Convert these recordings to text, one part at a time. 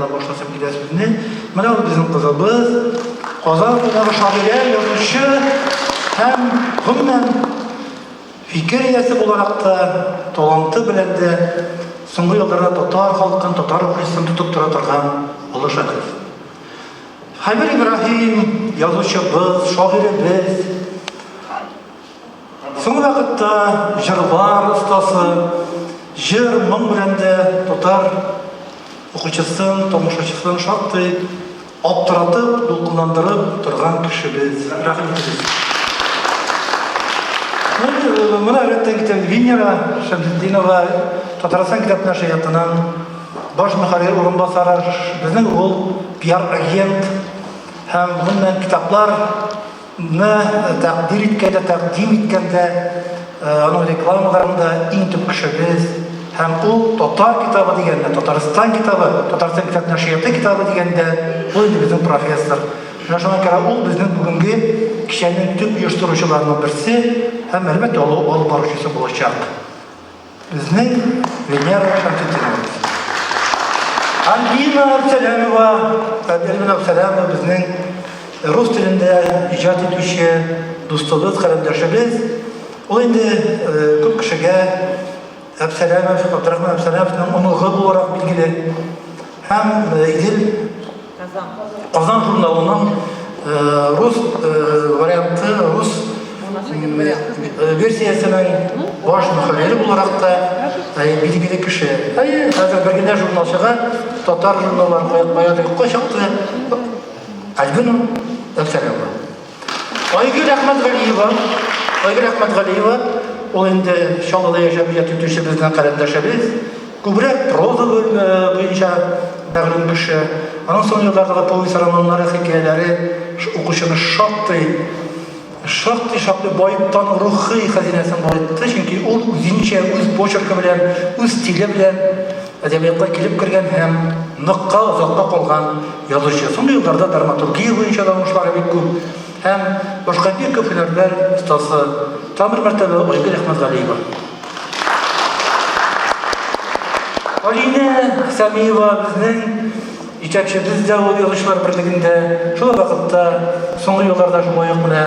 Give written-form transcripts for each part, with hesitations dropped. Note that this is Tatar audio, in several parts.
Әбсәләмовадан башласам килә сүзне. Менә ул безнең кызыбыз, Казан кунагы шагыйрә, язучы һәм гомумән фикер иясе буларак та, таланты белән дә соңгы елларда татар халкын, татар укучысын тотып тора торган олы шәхес. Хәбир Ибраһим, язучыбыз, шагыйребез, Соңгы вакытта җырлар остасы, җыр, моң белән дә татар укучысын, тамашачысын шактый аптыратып, дулкынландырып торган кешебез. Рәхим итегез. Менә рәттән китә Венера Шәмсетдинова, Татарстан китап нәшриятының баш мөхәррир урынбасары, безнең ул пиар-агент һәм гомумән китаплар ны тәкъдир иткәндә, тәкъдим иткәндә, аның рекламаларында иң төп кешебез һәм ул татар китабы дигәндә, Татарстан китабы, Татарстан китап нәшрияты китабы дигәндә, ул инде безнең профессор. Менә шуңа күрә ул безнең бүгенге кичәнең төп оештыручыларының берсе һәм, әлбәттә, алып баручысы булачак. Безнең Венера Шәмсетдинова. Альбина Әбсәләмова, Альбина Әбсәләмова безнең рус телендә иҗат итүче дустыбыз, каләмдәшебез. Ул инде күп кешегә Әбсәләмов, Абдрахман Әбсәләмовның оныгы буларак билгеле. Һәм Идел Казан журналының рус варианты, рус версиясенең баш мөхәррире буларак та билгеле кеше. Әйе, хәзер бер генә журнал чыга, татар журналлары кая юкка чыкты. Альбина Әбсәләмова. Айгөл Әхмәтгалиева, Айгөл Әхмәтгалиева, ул инде Чаллыда яшәп иҗат итүче безнең каләмдәшебез. Күбрәк проза буенча мәгълүм кеше. Аның соңгы еллардагы повесть, романнары, хикәяләре укучыны шактый шактый шактый баеткан, рухи хәзинәсен баетты, чөнки ул үзенчә, үз почеркы белән, үз стиле белән әдәбиятка килеп кергән һәм ныкка, озакка калган язучы. Соңгы елларда драматургия буенча да уңышлары бик күп һәм башка бик күп һөнәрләр остасы. Тагын бер мәртәбә Айгөл Әхмәтгалиева. Алинә Сәмиева безнең җитәкчебез дә ул Язучылар берлегендә. Шул ук вакытта соңгы елларда шулай ук менә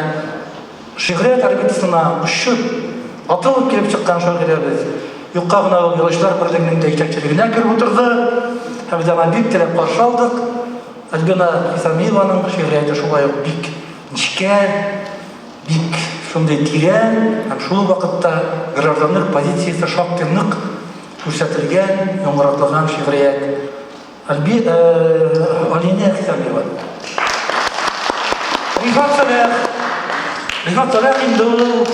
Шигърият орбитасына очып, атылып килеп чыккан шагыйрәбез. Юкка гына ул Язучылар берлегенең дә җитәкчелегенә кереп утырды. Һәм без аны бик теләп каршы алдык. Альбина Хисамиеваның шигърияте шулай ук бик нечкә, бик шундый тирән һәм шул ук вакытта гражданлык позициясе шактый нык күрсәтелгән, яңгыратылган шигърият. Альби, Алинә Хисамиева. Рифат Сәлах. Рифат Сәлах инде ул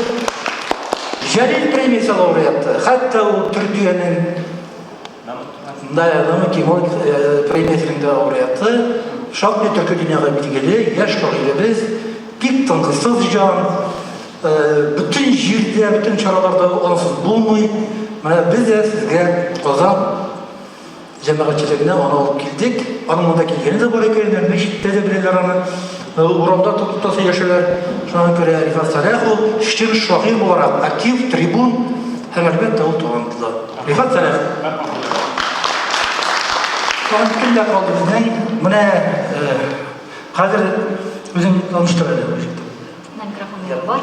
Җәлил премиясе лауреаты. Хәтта ул Төркиянең да, Намык Кемал премиясенең дә лауреаты. Шактый төрки дөньяга билгеле, яшь шагыйребез, бик тынгысыз җан. Бөтен җирдә, бөтен чараларда ансыз булмый. Менә без дә сезгә Казан җәмәгатьчелегенә аны алып килдек. Аның монда килгәне дә бар икән, әллә читтә дә беләләр аны. Урамда тотып та сөйләшәләр. Шуңа күрә Рифат Сәлах ул чын шагыйрь буларак актив, трибун һәм, әлбәттә, ул талантлы. Рифат Сәлах. Тагын кемдә калды безнең? Менә хәзер үзең таныштыр әле. На микрофон бар.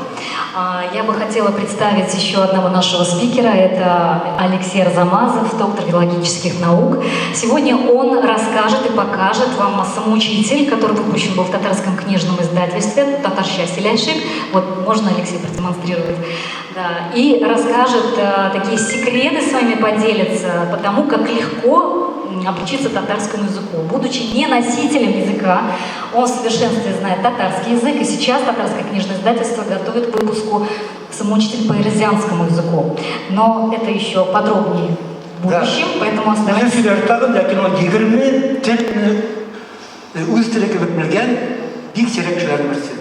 Я бы хотела представить еще одного нашего спикера. Это Алексей Арзамазов, доктор филологических наук. Сегодня он расскажет и покажет вам самоучитель, который выпущен был в татарском книжном издательстве «Татарща Селяшик». Вот можно, Алексей, продемонстрировать. Да. И расскажет такие секреты с вами поделится по тому, как легко обучиться татарскому языку. Будучи не носителем языка, он в совершенстве знает татарский язык, и сейчас татарское книжное издательство готовит к выпуску самоучитель по эрзянскому языку. Но это еще подробнее в будущем, да. Поэтому оставайтесь. Сүзләр тагын, ләкин ул 20 телне үз теле кебек белгән бик сирәк кешеләрнең берсе.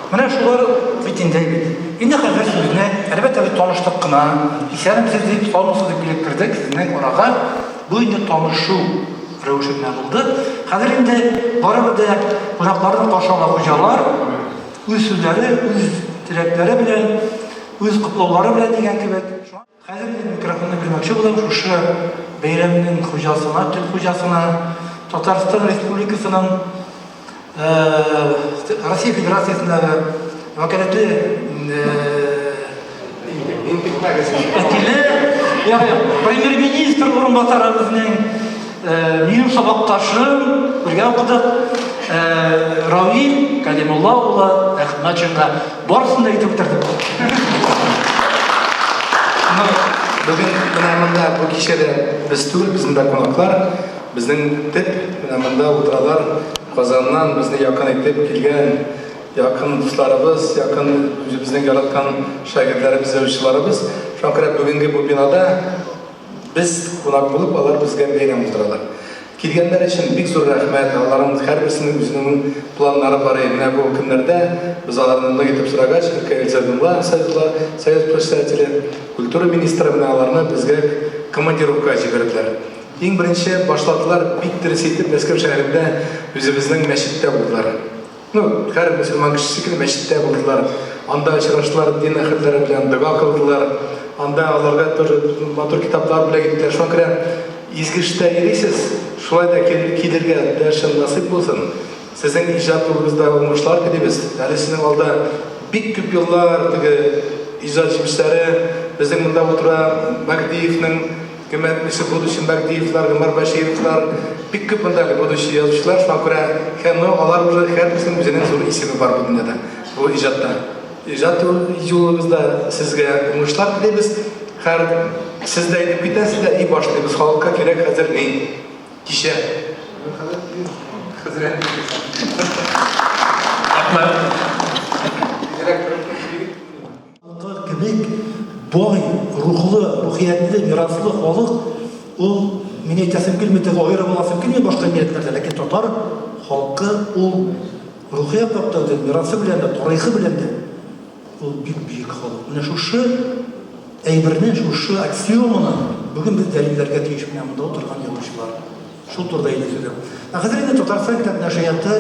Менә шулар бит инде бит. Инде хәзер сүзне, әлбәттә, без таныштык кына. Исәнмесез дип, саумысыз дип килеп кердек сезнең арага. Бу инде танышу рәвеше генә булды. Хәзер инде барыбер дә кунакларны каршы ала хуҗалар. Үз сүзләре, үз теләкләре белән. Үз котлаулары белән дигән кебек. Хәзер мин микрофонны бирмәкче булам шушы бәйрәмнең хуҗасына, төп хуҗасына, Татарстан Республикасының Россия Федерациясендәге вәкаләтле вәкиле, ягъни премьер-министр урынбасары безнең минем сабакташым, бергә укыдык, Равил Калимулла улы Әхмәтшинга. Барысын да әйтеп бетердем. Ну, бүген менә монда бу кичәдә без түгел, без монда кунаклар. Безнең төп менә монда утыралар Казаннан безне якын итеп килгән якын дусларыбыз, якын үзебезнең яраткан шагыйрьләребез, язучыларыбыз. Шуңа күрә бүгенге бу бинада без кунак булып, алар безгә бәйрәм уздыралар. Килгәннәр өчен бик зур рәхмәт. Аларның һәрберсенең үзенең планнары бар иде. Менә бу көннәрдә без аларны нык итеп сорагач, Ркаил Зәйдулла, Союзла, Союз председателе, культура министры менә аларны безгә командировкага җибәрделәр. Иң беренче башладылар бик дөрес итеп Мәскәү шәһәрендә үзебезнең мәчеттә булдылар. Ну, һәр мөселман кешесе шикелле мәчеттә булдылар. Анда очраштылар дин әһелләре белән, дога кылдылар. Анда аларга тоже матур китаплар бүләк иттеләр. Шуңа күрә изге эштә йөрисез, шулай да килергә дәшен насыйп булсын. Сезнең иҗат юлыгызда уңышлар телибез. Әле сезнең алда бик күп еллар теге иҗат җимешләре безнең монда утыра Мәһдиевнең Кем әйтмешли, будущий Мәрдиевлар, Гомәр Бәшировлар, бик күп монда әле будущий язучылар, шуңа күрә һәм ну, алар уже һәрберсенең үзенең зур исеме бар бу дөньяда, бу иҗатта. Иҗат юлыгызда сезгә уңышлар телибез. Һәр сез дә әйтеп китәсез дә, и башлыйбыз. Халыкка кирәк хәзер ни? Кичә. Хәзрәт. Халкы кебек бай рухлы, рухиятле, мираслы халык ул, мин әйтәсем килми, теге аерып аласым килми башка милләтләрдән, ләкин татар халкы ул рухи яктан да, мирасы белән дә, тарихы белән дә ул бик бөек халык. Менә шушы әйберне, шушы аксиоманы бүген без дәлилләргә тиеш менә монда утырган язучылар. Шул турыда иде сүзем. Ә хәзер инде Татарстан китап нәшрияты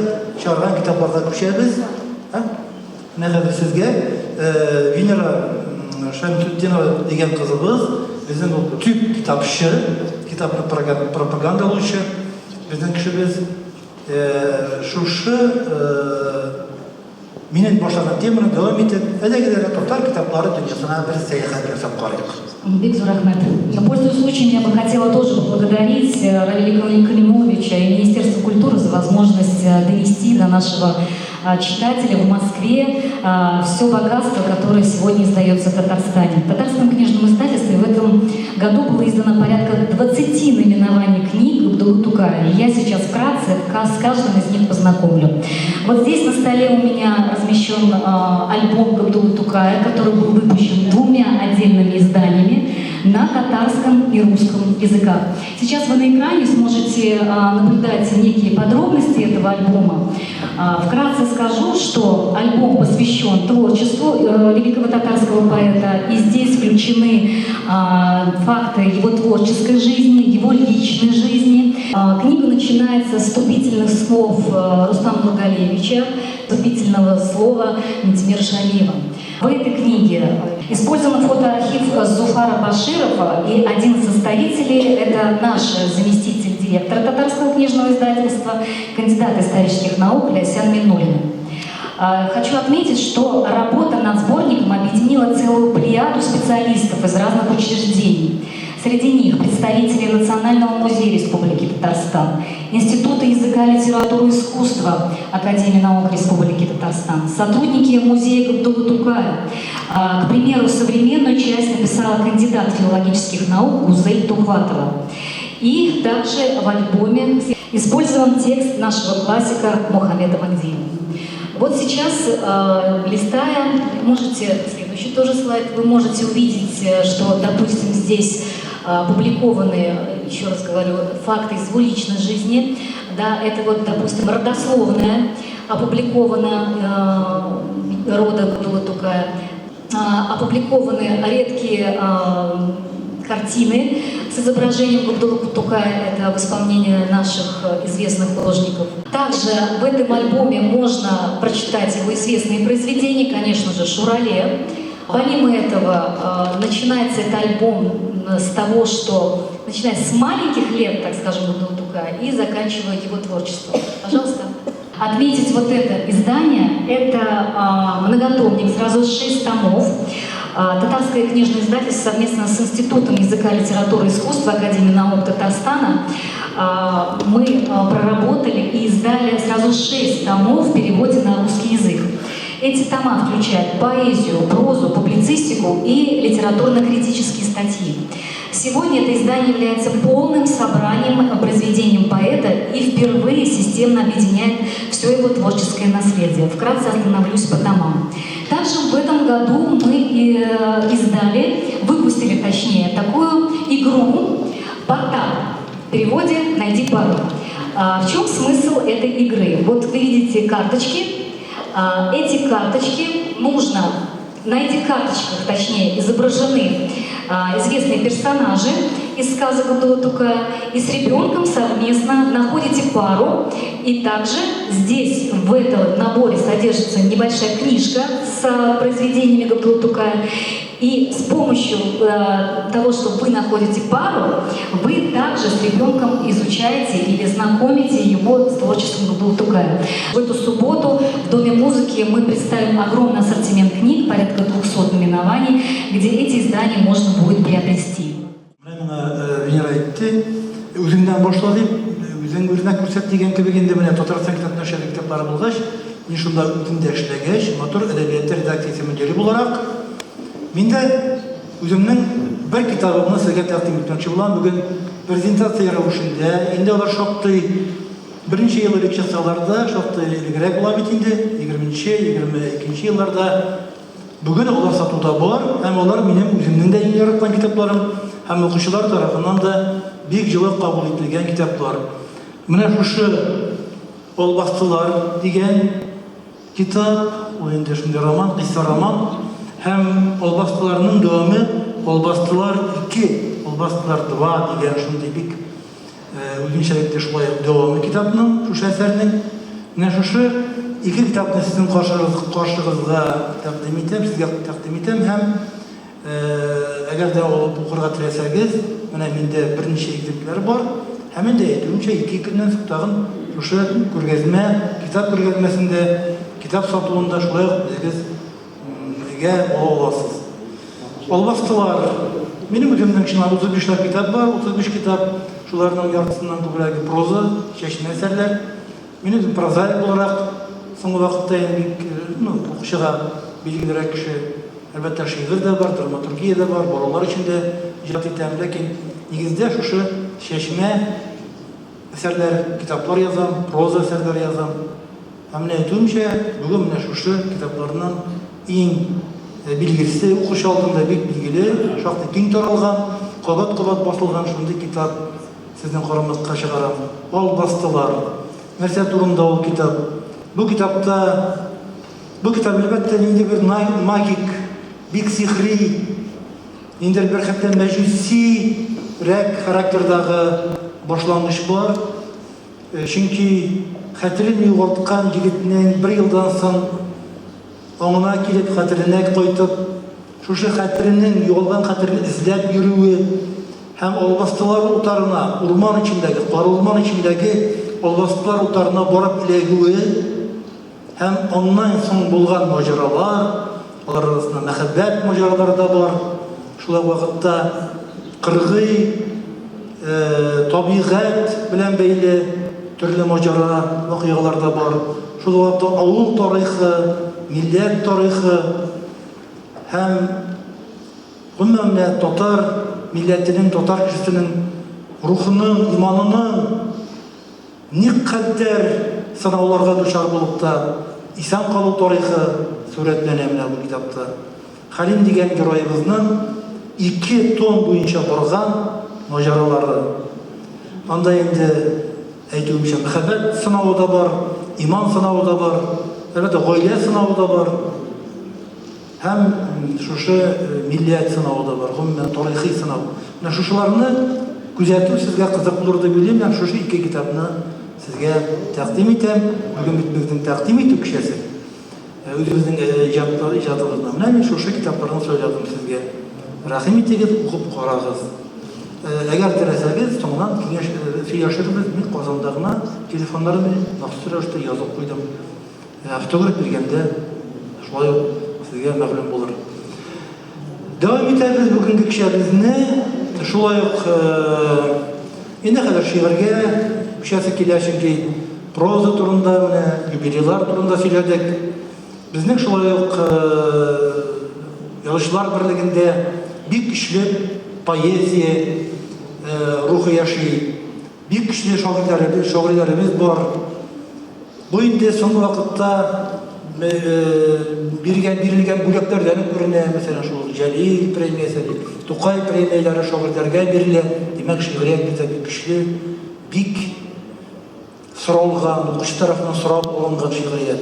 чыгарган китапларга күчәбез. Ә? Менә хәзер сезгә Венера Шәмсетдинова дигән кызыбыз, безнең ул төп китапчы, китапны пропагандалаучы безнең кешебез. Шушы минем башлаган теманы дәвам итеп, әлеге татар китаплары дөньясына бер сәяхәт ясап карыйк. Бик зур рәхмәт. Пользуясь случаем, я бы хотела тоже поблагодарить Равиля Калимовича и Министерство культуры за возможность донести до нашего читателя в Москве все богатство, которое сегодня издается в Татарстане. В Татарском книжном издательстве в этом году было издано порядка 20 наименований книг Габдуллы Тукая. И я сейчас вкратце с каждым из них познакомлю. Вот здесь на столе у меня размещен альбом Габдуллы Тукая, который был выпущен двумя отдельными изданиями на татарском и русском языках. Сейчас вы на экране сможете наблюдать некие подробности этого альбома. Вкратце скажу, что альбом посвящен творчеству великого татарского поэта, и здесь включены факты его творческой жизни, его личной жизни. Книга начинается с вступительных слов Рустама Нургалиевича, вступительного слова Минтимера Шаймиева. В этой книге использован фотоархив Зуфара Баширова, и один из составителей – это наш заместитель директора Татарского книжного издательства, кандидат исторических наук Лясян Минуллина. Хочу отметить, что работа над сборником объединила целую плеяду специалистов из разных учреждений. Среди них представители Национального музея Республики Татарстан, Института языка, литературы и искусства Академии наук Республики Татарстан, сотрудники музея Габдуллы Тукая. К примеру, современную часть написала кандидат филологических наук Гузель Тухватова. И также в альбоме использован текст нашего классика Мухаммеда Магдиева. Вот сейчас, листая, можете, следующий тоже слайд, вы можете увидеть, что, допустим, здесь опубликованы, еще раз говорю, факты из его личной жизни. Да, это вот, допустим, родословная опубликована рода Габдуллы Тукая, опубликованы редкие картины с изображением Габдуллы Тукая, это в исполнении наших известных художников. Также в этом альбоме можно прочитать его известные произведения, конечно же, «Шурале», Помимо этого, начинается этот альбом с того, что начиная с маленьких лет, так скажем, Габдуллы Тукая, и заканчивая его творчеством. Пожалуйста. Отметить вот это издание, это многотомник, сразу 6 томов. Татарское книжное издательство совместно с Институтом языка, литературы и искусства Академии наук Татарстана мы проработали и издали сразу 6 томов в переводе на русский язык. Эти тома включают поэзию, прозу, публицистику и литературно-критические статьи. Сегодня это издание является полным собранием произведений поэта и впервые системно объединяет все его творческое наследие. Вкратце остановлюсь по томам. Также в этом году мы издали, выпустили точнее, такую игру «Портал». В переводе «Найди пару». В чем смысл этой игры? Вот вы видите карточки. Эти карточки нужно, на этих карточках, точнее, изображены известные персонажи из сказок Габдуллы Тукая, и с ребенком совместно находите пару. И также здесь в этом наборе содержится небольшая книжка с произведениями Габдуллы Тукая. И с помощью того, что вы находите пару, вы также с ребенком изучаете или знакомите его с творчеством Габдуллы Тукая. В эту субботу в Доме музыки мы представим огромный ассортимент книг, порядка 200 наименований, где эти издания можно будет приобрести. Менә миңа Венера әйтте, үзеңнән башла дип, үзең үрнәк күрсәт дигән кебек инде менә Татарстан китап нәшрияты китаплары булгач, мин шунда үзем дә эшләгәч, матур әдәбият редакциясе мөдире буларак, мин дә үземнең бер китабымны сезгә тәкъдим итмәкче булам. Бүген презентация рәвешендә, инде алар шактый берничә ел элек чыксалар да, шактый элегрәк була бит инде, 20-нче, 22 елларда. Бүген алар сатуда бар, һәм алар минем үземнең дә иң яраткан китапларым, һәм укучылар тарафыннан да бик җылы кабул ителгән китаплар. Менә шушы Албастылар дигән китап, ул инде шундый роман, кыйсса роман, һәм Албастыларның дәвамы Албастылар 2, Албастылар 2 дигән шундый бик үзенчәлекле шулай ук дәвамы китапның, шушы әсәрнең. Менә шушы ике китапны сезнең каршыгызга тәкъдим итәм, сезгә тәкъдим итәм һәм әгәр дә алып укырга теләсәгез, менә миндә берничә экземпляр бар. Һәм инде әйтүемчә, ике көннән соң тагын шушы күргәзмә, китап күргәзмәсендә, китап сатуында шулай ук үзегез гә ала аласыз. Албастылар. Минем үземнең чынлап 35 ләп китап бар, 35 китап. Шуларның яртысыннан күбрәге проза, чәчмә әсәрләр. Мин үзем прозаик буларак соңгы вакытта инде бик, ну, укучыга билгелерәк кеше. Әлбәттә, шигырь дә бар, драматургия дә бар, балалар өчен дә иҗат итәм. Ләкин нигездә шушы чәчмә әсәрләр, китаплар язам, проза әсәрләре язам. Һәм менә әйтүемчә, бүген менә шушы китапларның иң билгелесе, укучы алдында бик билгеле, шактый киң таралган, кабат-кабат басылган шундый китап сезнең карамакка чыгарам. Албастылар. Нәрсә турында ул китап? Бу китапта, бу китап, әлбәттә, нинди бер магик, бик сихри, ниндидер бер хәтта мәҗүсирәк характердагы башлангыч бар. Чөнки хәтерен югалткан егетнең бер елдан соң аңына килеп, хәтеренә кайтып, шушы хәтеренең, югалган хәтерен эзләп йөрүе һәм албастылар утарына, урман эчендәге, карурман эчендәге албастылар утарына барып эләгүе Һәм аннан соң булган маҗаралар, алар арасында мәхәббәт маҗаралары да бар. Шул ук вакытта кыргый табигать белән бәйле төрле маҗара, вакыйгалар да бар. Шул ук вакытта авыл тарихы, милләт тарихы һәм гомумән менә татар милләтенең, татар кешесенең рухының, иманының Никадәр сынауларга дучар булып та, исән калу тарихы сурәтләнә менә бу китапта. Хәлим дигән героебызның ике том буенча барган маҗаралары. Анда инде, әйтүемчә, мәхәббәт сынавы да бар, иман сынавы да бар, әлбәттә, гаилә сынавы да бар. Һәм шушы миллият сынавы да бар, гомумән тарихи сынау. Менә шушыларны күзәтү сезгә кызык булыр дип уйлыйм һәм шушы ике китапны сезгә тәкъдим итәм. Бүген бит безнең тәкъдим итү кичәсе. Үзебезнең иҗатыбызны. Менә мин шушы китапларны сайладым сезгә. Рәхим итегез, укып карагыз. Әгәр теләсәгез, соңыннан киңәш сөйләшербез. Мин Казанда гына телефоннарны махсус рәвештә язып куйдым. Автограф биргәндә шулай ук сезгә мәгълүм булыр. Дәвам итәбез бүгенге кичәбезне. Шулай ук инде хәзер шигырьгә күчәсе килә, чөнки проза турында, менә юбилейлар турында сөйләдек. Безнең шулай ук Язучылар берлегендә бик көчле поэзия рухы яши. Бик көчле шагыйрьләребез, шагыйрьләребез бар. Бу инде соңгы вакытта биргән бирелгән бүләкләрдән күренә, мәсәлән, шул Җәлил премиясе, Тукай премияләре шагыйрьләргә бирелә. Димәк, шигърият бездә бик көчле, бик соралган, укучы тарафыннан сорап алынган шигърият.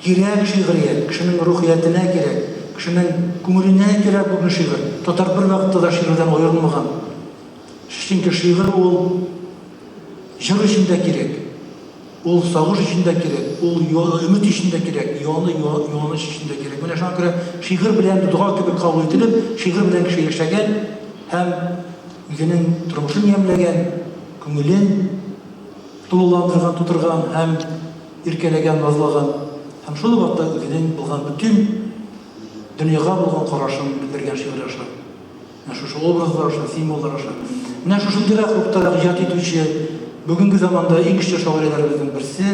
Кирәк шигърият, кешенең рухиятенә кирәк, кешенең күңеленә кирәк бүген шигырь. Татар бервакытта да шигырьдән аерылмаган. Чөнки шигырь ул җыр өчен дә кирәк, ул сагыш өчен дә кирәк, ул өмет өчен дә кирәк, юану, юаныч өчен дә кирәк. Менә шуңа күрә шигырь белән дога кебек кабул ителеп, шигырь белән кеше яшәгән һәм үзенең тормышын ямьләгән, күңелен тулыландырган, тутырган һәм иркәләгән, назлаган һәм шул ук вакытта үзенең булган бөтен дөньяга булган карашын белдергән шигырь аша. Менә шушы образлар аша, символлар аша. Менә шушындыйрак рухта иҗат итүче бүгенге заманда иң көчле шагыйрәләребезнең берсе.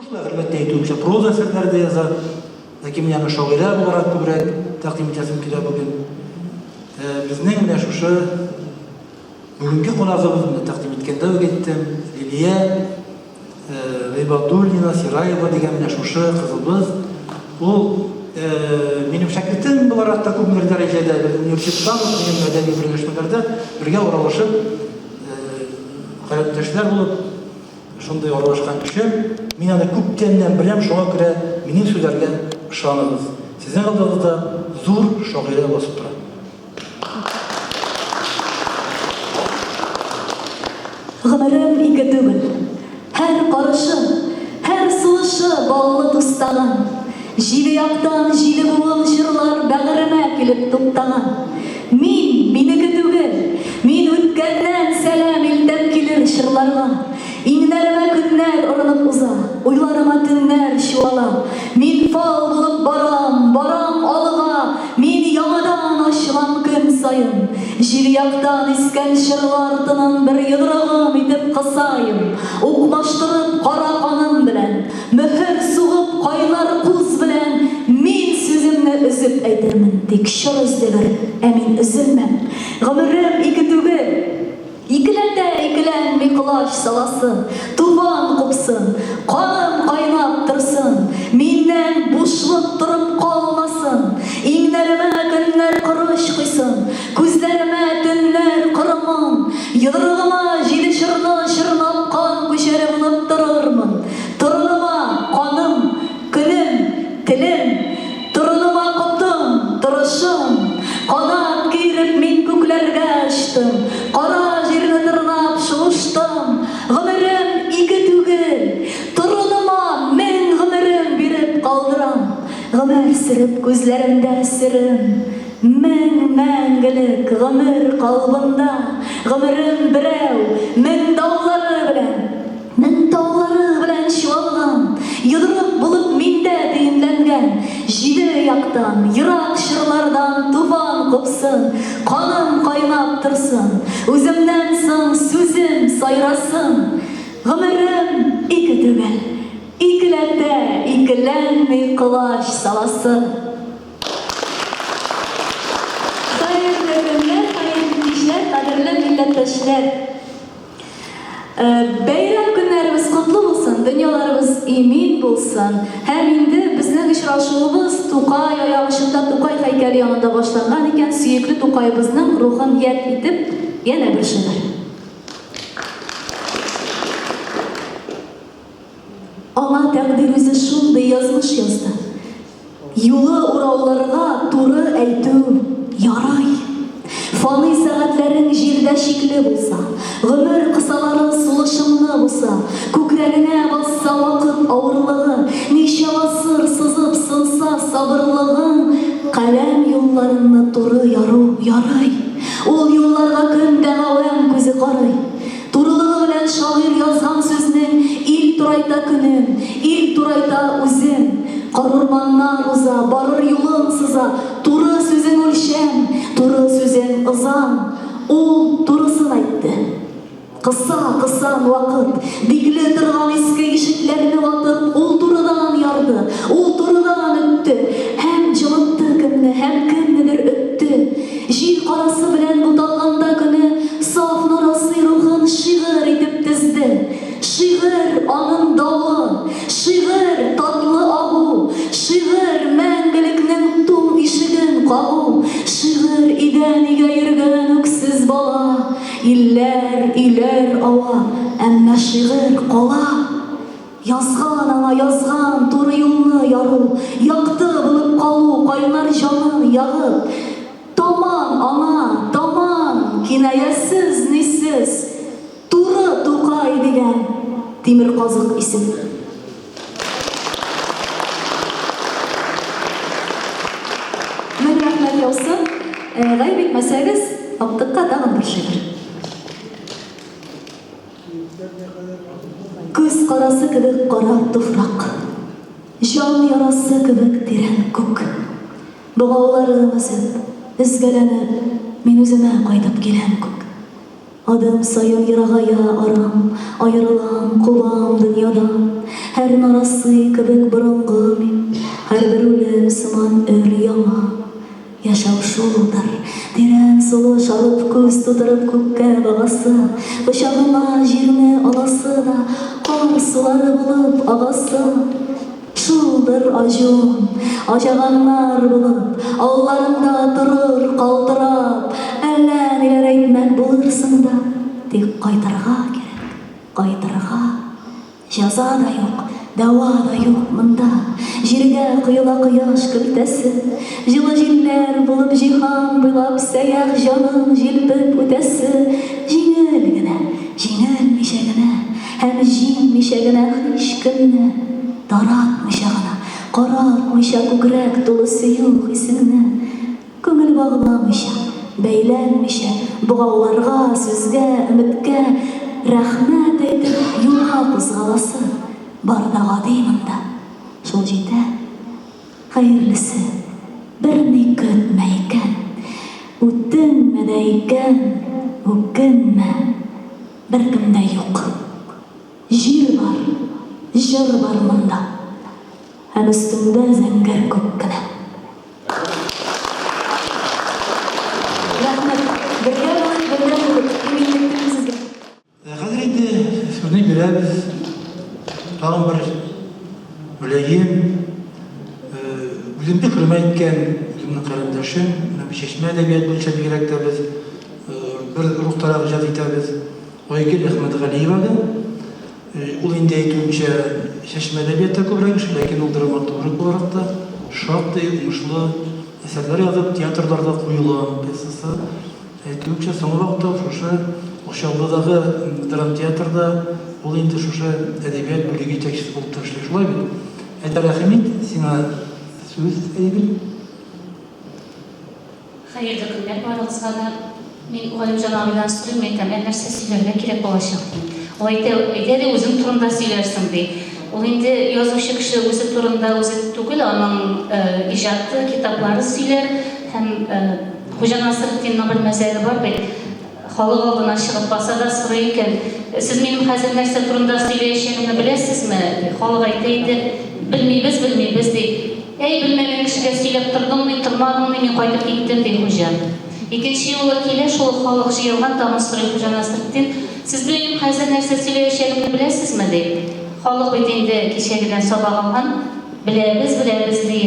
Шулай әлбәттә әйтүемчә, проза әсәрләре дә яза. Ләкин мин аны шагыйрә буларак күбрәк тәкъдим итәсем килә бүген. Безнең менә шушы бүгенге кунагыбыз, менә тәкъдим иткәндә үк әйттем, Лилия Гыйбадуллина, Сираева дигән менә шушы кызыбыз. Ул минем шәкертем буларак та күпмедер дәрәҗәдә, без университеттан ук минем әдәби берләшмәләрдә бергә аралашып, каләмдәшләр булып, шундый аралашкан кеше. Мин аны күптәннән беләм, шуңа күрә минем сүзләргә ышаныгыз. Сезнең алдыгызда зур шагыйрә басып тора. Гомерем ике түгел. Һәр карышы, һәр сулышы баллы тустаган. Җиде яктан җиде буын җырлар бәгыремә килеп туктаган. Мин, минеке түгел. Мин үткәннән сәлам илтәм килер чорларга. Иңнәремә көннәр орынып уза, Уйларыма төннәр чуала. Мин фал булып барам, барам алга, Мин яңадан ачылам көн саен. Җил яктан искән чорлар тынын Бер йодрыгым итеп кысаем. Укмаштырып кара каным белән, Мөһер сугып кайнар куз белән Мин сүземне өзеп әйтермен. Тик чор өзлегер, ә мин өзелмәм. Гомерем ике түгел. Икеләтә икеләнми колач саласын, Туфан купсын, каным кайнап торсын, Миннән бушлык торып калмасын. Иңнәремә көннәр корыч койсын, Күзләремә төннәр коры моң. Йодрыгыма җиде чорны чорнап Кан күчәре булып торырмын. Торыныма, каным, көнем, телем. Торыныма котым, торышым. Канат киереп мин күкләргә очтым, Кара җирне тырнап шуыштым. Гомерем ике түгел, торыныма Мең гомерем биреп калдырам. Гомер сөреп күзләремдә сөрем, Мең мәңгелек гомер калыбында. Гомерем берәү, мең даулары белән. Мең таулары белән чуалган, Йодрык булып миндә төенләнгән. Җиде яктан, ерак чорлардан Туфан купсын, каным кайнап торсын, Үземнән соң сүзем сайрасын. Гомерем ике түгел, икеләтә Икеләнми колач саласы. Хәерле көннәр, хәерле кичләр, кадерле милләттәшләр! Бәйрәм көннәребез котлы булсын, дөньяларыбыз имин булсын. Һәм инде безнең очрашуыбыз Тукай аяк очында, Тукай һәйкәле янында башланган икән, сөекле Тукаебызның рухын яд итеп, янә бер шигырь. Аңа тәкъдир үзе шундый язмыш язды. Юлы урауларга туры әйтү ярай. Фаный сәгатьләрең җирдә чикле булса, Гомер кысалары сулышыңны буса, Күкрәгеңә басса вакыт авырлыгы, Ничә гасыр сызып сынса сабырлыгың, Каләм юлларыңны туры яру ярый. Ул юлларга көн дә гавәм күзе карый. Турылыгы белән шагыйрь язган сүзнең Ил турайта көнен, ил турайта үзен. Карурманнар уза, барыр юлын сыза, Туры сүзең үлчәм, туры сүзең ызан. Ул турысын әйтте. Кыса, кысан вакыт, бикле торган иске ишекләрне ватып, ул турыдан ярды, ул турыдан өтте, һәм җылытты кемне, һәм кемнедер өтте. Җил карасы белән буталганда көне, саф нарасый рухын шигырь итеп тезде. Шигырь, аның давы, шигырь, татлы агу, шигырь, мәңгелекнең туң ишеген кагу, шигырь, өйдән өйгә йөргән үксез бала. Илләр, өйләр ава, әмма шигырь кала. Язган аңа, язган туры юлны яру, Якты булып калу, кайнар җанын ягып. Таман аңа, таман, кинаясез-нисез, Туры Тукай дигән тимерказык исем. Мең рәхмәт яусын. Гаеп итмәсәгез, актыкка тагын бер шигырь. Күз карасы кебек кара туфрак, Җан ярасы кебек тирән күк. Богауларым өзеп, өзгәләнеп, Мин үземә кайтып киләм күк. Адым саен ерагая арам, Аерылам, кубам дөньядан. Һәр нарасый кебек борынгы мин, Һәрбер үлем сыман өр-яңа. Яшәү шулдыр, тирән сулыш алып, Күз тутырып күккә багасы, Кочагыңа җирне аласы да, Кар сулары булып агасы. Шулдыр аҗун, аҗаганнар булып, Алларыңда торыр калтырап, Әллә ниләр әйтмәк булырсың да, Тик кайтырга кирәк, кайтырга. Җәза да юк, дәва да юк монда, Җиргә коела кояш көлтәсе. Җылы җилләр булып җиһан буйлап Сәях җанын җилпеп үтәсе. Җиңел генә, җиңелмичә генә Һәм җиңмичә генә һичкемне, Таратмыйча гына, каралтмыйча Күкрәк тулы сөю хисеңне, Күңел багламыйча, бәйләнмичә, Богауларга, сүзгә, өметкә Рәхмәт әйтеп юлга кузгаласы, Бар да гади монда, шул җитә. Хәерлесе, берни көтмә икән, Үтенмә дә икән, үкенмә. Беркем дә юк. Җир бар, җыр бар монда. Һәм өстеңдә зәңгәр күк кенә. Рәхмәт. Бергә булыйк, бердәм булыйк. Иминлек телим сезгә. Ә хәзер инде сүзне бирәбез тагын бер мөлаем, үзем бик хөрмәт иткән үземнең карендәшем, менә бу чәчмә әдәбият буенча бигрәк тә без Бер рухтарак иҗат итәбез. Айгөл Әхмәтгалиевага. Ул инде әйтүемчә, чәчмә әдәбиятта күбрәк эшли, ләкин ул драматург буларак та шактый уңышлы әсәрләр язып, театрларда куела аның пьесасы. Әйтүемчә, соңгы вакытта шушы Чаллыдагы драмтеатрда ул инде шушы әдәбият бүлеге җитәкчесе булып та эшли. Шулай бит? Әйдә, рәхим ит, сиңа сүз, Айгөл. Хәерле көннәр барыгызга да. Мин Галимҗан абыйдан сорыйм, әйтәм, ә нәрсә сөйләргә кирәк булачак, дим. Ул әйтә, әйдә ди, үзең турында сөйләрсең, ди. Ул инде язучы кеше үзе турында үзе түгел, аның иҗаты, китаплары сөйләр һәм Хуҗа Насретдинның бер мәзәге бар бит. Халык алдына чыгып баса да сорый икән, Сез минем хәзер нәрсә турында сөйләячәгемне беләсезме? ди. Халык әйтә инде, Белмибез, белмибез, ди. Әй, белмәгән кешегә сөйләп тордың ни, тормадың ни, мин кайтып киттем, ди хуҗа. Икенче юлы килә, шул ук халык җыелган, тагын сорый Хуҗа Насретдин, Сез минем хәзер нәрсә сөйләячәгемне беләсезме? ди. Халык бит инде кичәгедән сабак алган. Беләбез, беләбез, ди.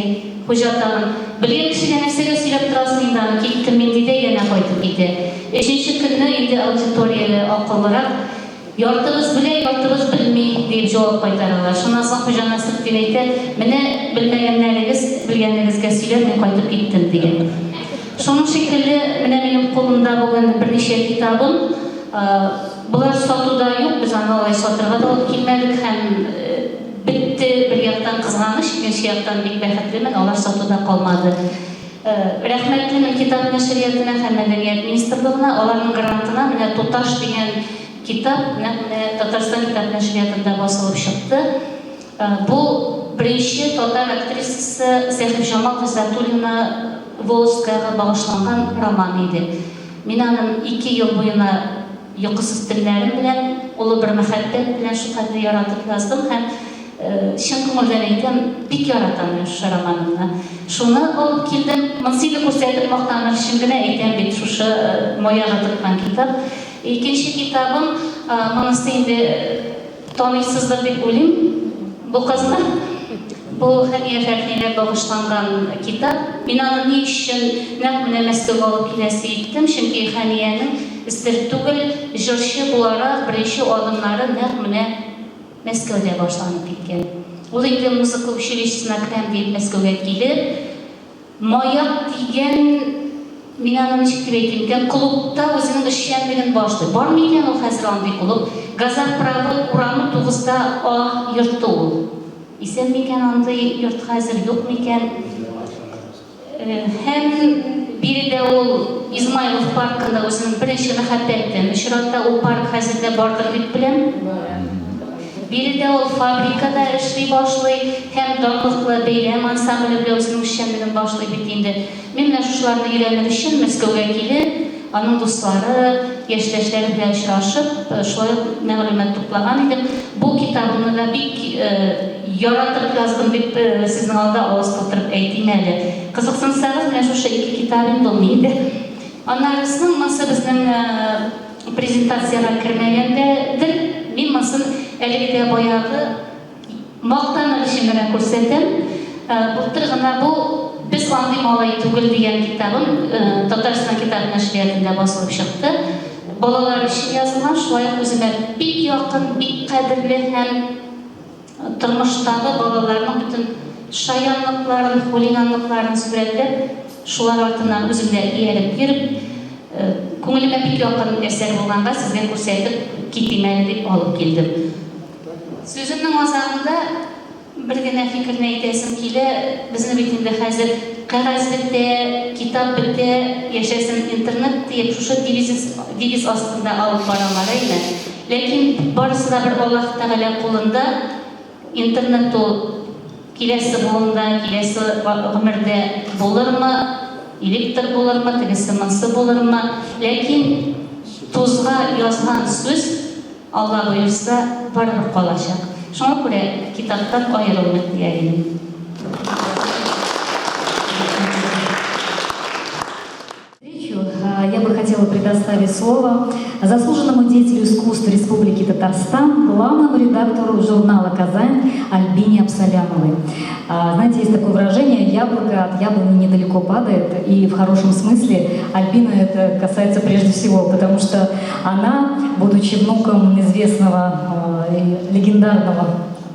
Хуҗа тагын, Белгән кешегә нәрсәгә сөйләп торасың инде аны, киттем мин, ди дә янә кайтып китә. Өченче көнне инде аудиторияле акыллырак, Яртыбыз белә, яртыбыз белми, диеп җавап кайтаралар. Шуннан соң Хуҗа Насретдин әйтә, Менә белмәгәннәрегез белгәнегезгә сөйләр, мин кайтып киттем, дигән. Шуның шикелле, менә минем кулымда бүген берничә китабым. Болар сатуда юк, без аны алай сатырга да алып килмәдек һәм бетте. Бетте, бер яктан кызганыч, икенче яктан бик бәхетлемен, алар сатуда калмады. Рәхмәтлемен Китап нәшриятына һәм Мәдәният министрлыгына, аларның грантына менә Туташ дигән китап нәкъ менә Татарстан китап нәшриятында басылып чыкты. Бу беренче татар актрисасы Сәхибҗамал Гыйззәтуллина Волжскаяга багышланган роман иде. Мин аны ике ел буена йокысыз төннәрем белән, олы бер мәхәббәт белән шулхәтле яратып яздым һәм, чын күңелдән әйтәм, бик яратам мин шушы романымны. Шуны алып килдем. Монысы инде күрсәтеп мактаныр өчен генә әйтәм бит, шушы маягы тоткан китап. Икенче китабым, монысы инде таныйсыздыр дип уйлыйм бу кызны. Бу Хәния Фәрхигә багышланган китап. Мин аны ни өчен нәкъ менә Мәскәүгә алып киләсе иттем, чөнки Хәниянең, сер түгел, җырчы буларак беренче адымнары нәкъ менә Мәскәүдә башланып киткән. Ул инде музыка училищесына керәм диеп Мәскәүгә килеп, Маяк дигән, мин аны ничек дип әйтим икән, клубта үзенең эшчәнлеген башлый. Бар микән ул хәзер андый клуб? Газопровод урамы тугызда А йорты ул. Исән микән андый йорт хәзер, юк микән? Һәм биредә ул Измайлов паркында үзенең беренче мәхәббәтен очрата. Ул парк хәзер дә бардыр дип беләм. Биредә ул фабрикада эшли башлый һәм данлыклы Бәйрәм ансамбле белән үзенең эшчәнлеген башлый бит инде. Мин менә шушыларны өйрәнер өчен Мәскәүгә килеп, аның дуслары, яшьтәшләре белән очрашып, шулай ук мәгълүмат туплаган идем. Бу китабымны да бик яратып яздым дип сезнең алда авыз тутырып әйтим әле. Кызыксынсагыз, менә шушы ике китап инде ул миндә. Аннары соң монсы безнең презентациягә кермәгән дә дер. Мин монысын әлеге дә баягы мактаныр өчен генә күрсәтәм. Былтыр гына бу Без андый малай түгел дигән китабым Татарстан китап нәшриятында басылып чыкты. Балалар өчен язылган, шулай ук үземә бик якын, бик кадерле һәм Тормыштагы балаларның бөтен шаянлыкларын, хулиганлыкларын сурәтләп, шулар артыннан үзем дә ияреп йөреп, күңелемә бик якын әсәр булганга, сезгә күрсәтеп китим әле дип алып килдем. Сүземнең азагында бер генә фикерне әйтәсем килә, безне бит инде хәзер кәгазь бетә, китап бетә, яшәсен интернет диеп, шушы девиз, девиз астында алып баралар, әйме? Ләкин барысы да бер Аллаһ Тәгалә кулында, интернет ул киләсе буында, киләсе гомердә булырмы, электр булырмы, тегесе-монсы булырмы, ләкин тузга язган сүз, Алла боерса, барыбер калачак. Шуңа күрә китаптан аерылмыйк дияр идем. Встречу я бы хотела предоставить слово заслуженному деятелю искусств Республики Татарстан, главному редактору журнала «Казань» Альбине Абсалямовой. Знаете, есть такое выражение «яблоко от яблони недалеко падает», и в хорошем смысле Альбина это касается прежде всего, потому что она, будучи внуком известного и легендарного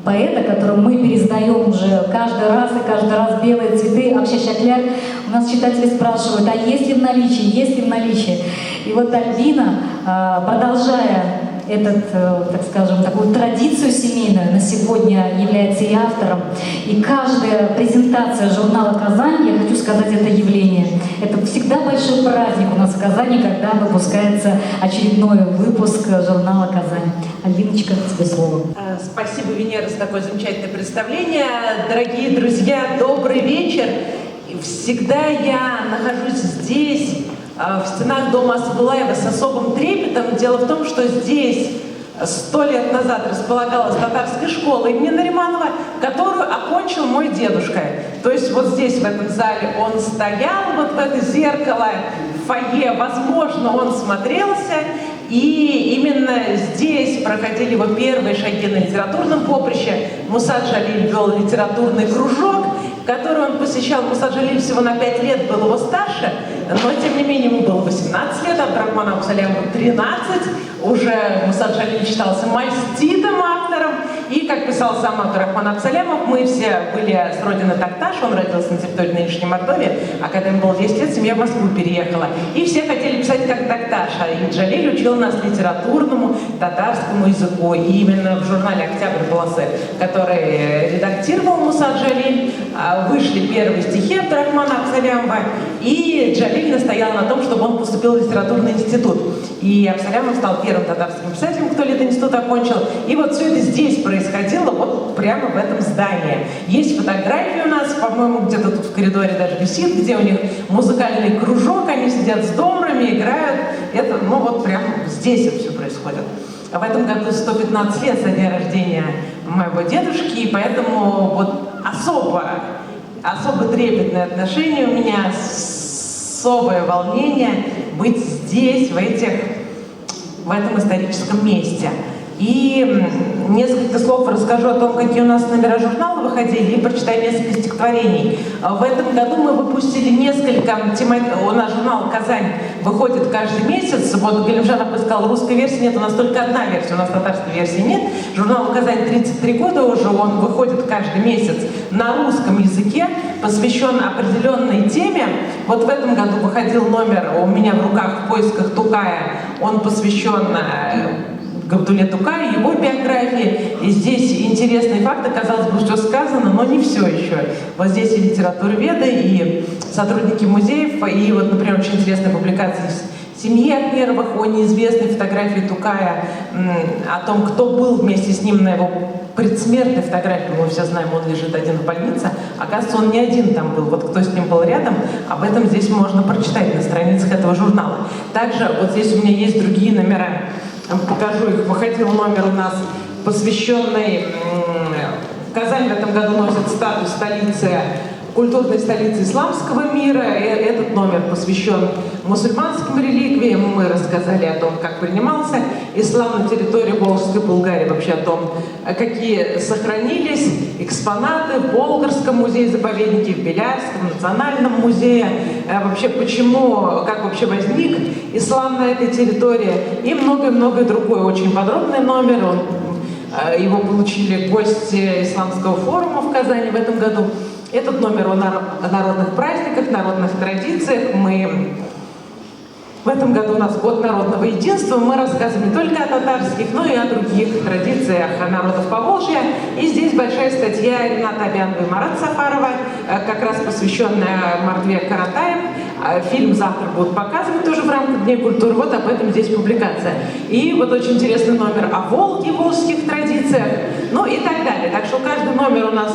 поэта, которого мы пересдаем уже каждый раз и каждый раз белые цветы, акчәчәкләр. У нас читатели спрашивают, а есть ли в наличии, есть ли в наличии. И вот Альбина, продолжая этот, так скажем, такую традицию семейную, на сегодня является и автором. И каждая презентация журнала «Казань», я хочу сказать, это явление. Это всегда большой праздник у нас в Казани, когда выпускается очередной выпуск журнала «Казань». Альбиночка, тебе слово. Спасибо, Венера, за такое замечательное представление. Дорогие друзья, добрый вечер. Всегда я нахожусь здесь, в стенах дома Асабулаева, с особым трепетом. Дело в том, что здесь 100 лет назад располагалась татарская школа имени Нариманова, которую окончил мой дедушка. То есть вот здесь, в этом зале, он стоял, вот в это зеркало, в фойе, возможно, он смотрелся, и именно здесь проходили его первые шаги на литературном поприще. Муса Джалиль вел литературный кружок, который он посещал. Муса Джалиль всего на 5 лет был его старше, но тем не менее ему было 18 лет, Абдрахману Абсалямову 13. Уже Муса Джалиль считался маститым автором. И, как писал сам Абдурахман Абсалямов, мы все были с родины Такташ, он родился на территории нынешней Мордовии, а когда ему было 10 лет, семья в Москву переехала. И все хотели писать как Такташ. Акташа. И Джалиль учил нас литературному татарскому языку. И именно в журнале «Октябрь полосы», который редактировал Муса Джалиль, вышли первые стихи Абдурахмана Абсалямова. И Джалиль настоял на том, чтобы он поступил в литературный институт. И Абсалямов стал первым татарским писателем, кто литинститут окончил. И вот все это здесь происходило, вот прямо в этом здании. Есть фотографии у нас, по-моему, где-то тут в коридоре даже висит, где у них музыкальный кружок, они сидят с домрами, играют. Это, ну вот прямо здесь это все происходит. А в этом году 115 лет со дня рождения моего дедушки, и поэтому вот особо трепетное отношение у меня, особое волнение быть здесь, в этом историческом месте. И несколько слов расскажу о том, какие у нас номера журнала выходили, и прочитаю несколько стихотворений. В этом году мы выпустили несколько тематик. У нас журнал «Казань» выходит каждый месяц. Вот Галимжан сказал, русской версии нет, у нас только одна версия, у нас татарской версии нет. Журнал «Казань» 33 года уже, он выходит каждый месяц на русском языке, посвящен определенной теме. Вот в этом году выходил номер у меня в руках «В поисках Тукая». Он посвящен Габдулле Тукаю, его биографии. И здесь интересный факт, казалось бы, все сказано, но не все еще. Вот здесь и литературоведы, и сотрудники музеев, и вот, например, очень интересная публикация семьи Ахмеровых о неизвестной фотографии Тукая, о том, кто был вместе с ним на его предсмертной фотографии. Мы все знаем, он лежит один в больнице. Оказывается, он не один там был. Вот кто с ним был рядом, об этом здесь можно прочитать на страницах этого журнала. Также вот здесь у меня есть другие номера. Покажу их. Выходил номер у нас, посвященный... Казань в этом году носит статус столицы, культурной столицы исламского мира. Этот номер посвящен мусульманским реликвиям. Мы рассказали о том, как принимался ислам на территории Волжской Булгарии, вообще о том, какие сохранились экспонаты в Болгарском музее-заповеднике, в Белярском национальном музее, вообще почему, как вообще возник ислам на этой территории и многое-многое другое. Очень подробный номер. Его получили гости Исламского форума в Казани в этом году. Этот номер о народных праздниках, народных традициях. Мы в этом году у нас год народного единства. Мы рассказываем не только о татарских, но и о других традициях народов Поволжья. И здесь большая статья Рената Абянова и Марата Сафарова, как раз посвященная Мордве Каратаем. Фильм завтра будут показывать тоже в рамках Дней культуры. Вот об этом здесь публикация. И вот очень интересный номер о Волге, волжских традициях, ну и так далее. Так что каждый номер у нас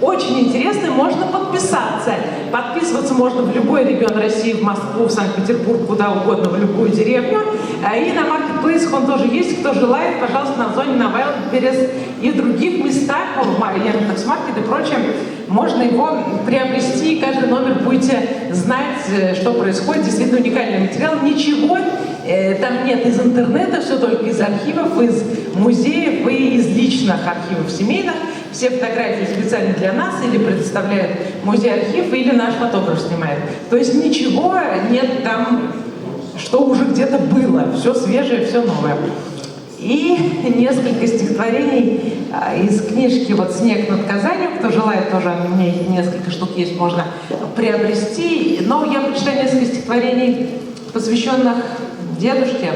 очень интересный, можно подписаться. Подписываться можно в любой регион России, в Москву, в Санкт-Петербург, куда угодно, в любую деревню. И на маркетплейсах он тоже есть. Кто желает, пожалуйста, на Озоне, на Wildberries и в других местах, в Яндекс.Маркет и прочем, можно его приобрести. Каждый номер будете знать, что происходит. Действительно уникальный материал. Ничего там нет из интернета, все только из архивов, из музеев и из личных архивов семейных. Все фотографии специально для нас или предоставляет музей-архив, или наш фотограф снимает. То есть ничего нет там, что уже где-то было. Все свежее, все новое. И несколько стихотворений из книжки вот «Снег над Казанью». Кто желает, тоже у меня несколько штук есть, можно приобрести. Но я прочитаю несколько стихотворений, посвященных дедушке,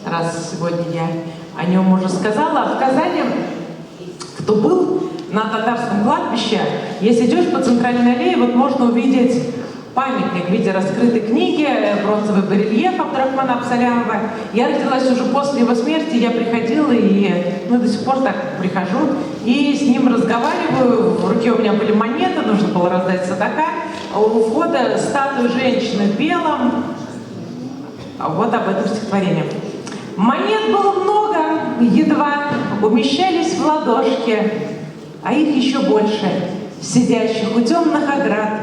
раз сегодня я о нем уже сказала. А в Казани, кто был на татарском кладбище, если идешь по центральной аллее, вот можно увидеть памятник в виде раскрытой книги, бронзовый барельеф Абдурахмана Абсалямова. Я родилась уже после его смерти, я приходила и, ну, до сих пор так прихожу, и с ним разговариваю. В руке у меня были монеты, нужно было раздать садака. У входа статуя женщины в белом. Вот об этом стихотворении. Монет было много, едва умещались в ладошке, а их еще больше, сидящих у темных оград.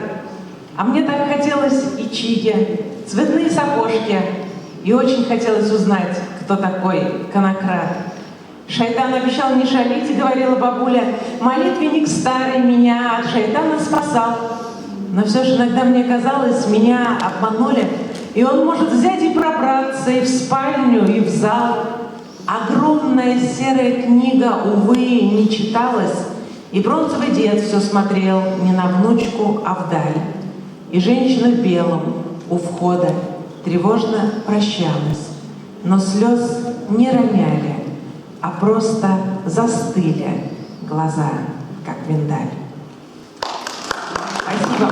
А мне так хотелось и чиги, цветные сапожки, и очень хотелось узнать, кто такой конокрад. Шайтан обещал не шалить, говорила бабуля, молитвенник старый меня от шайтана спасал. Но все же иногда мне казалось, меня обманули, и он может взять и пробраться и в спальню, и в зал. Огромная серая книга, увы, не читалась, и бронзовый дед все смотрел не на внучку, а вдаль. И женщина в белом у входа тревожно прощалась. Но слез не роняли, а просто застыли глаза, как миндаль. Спасибо.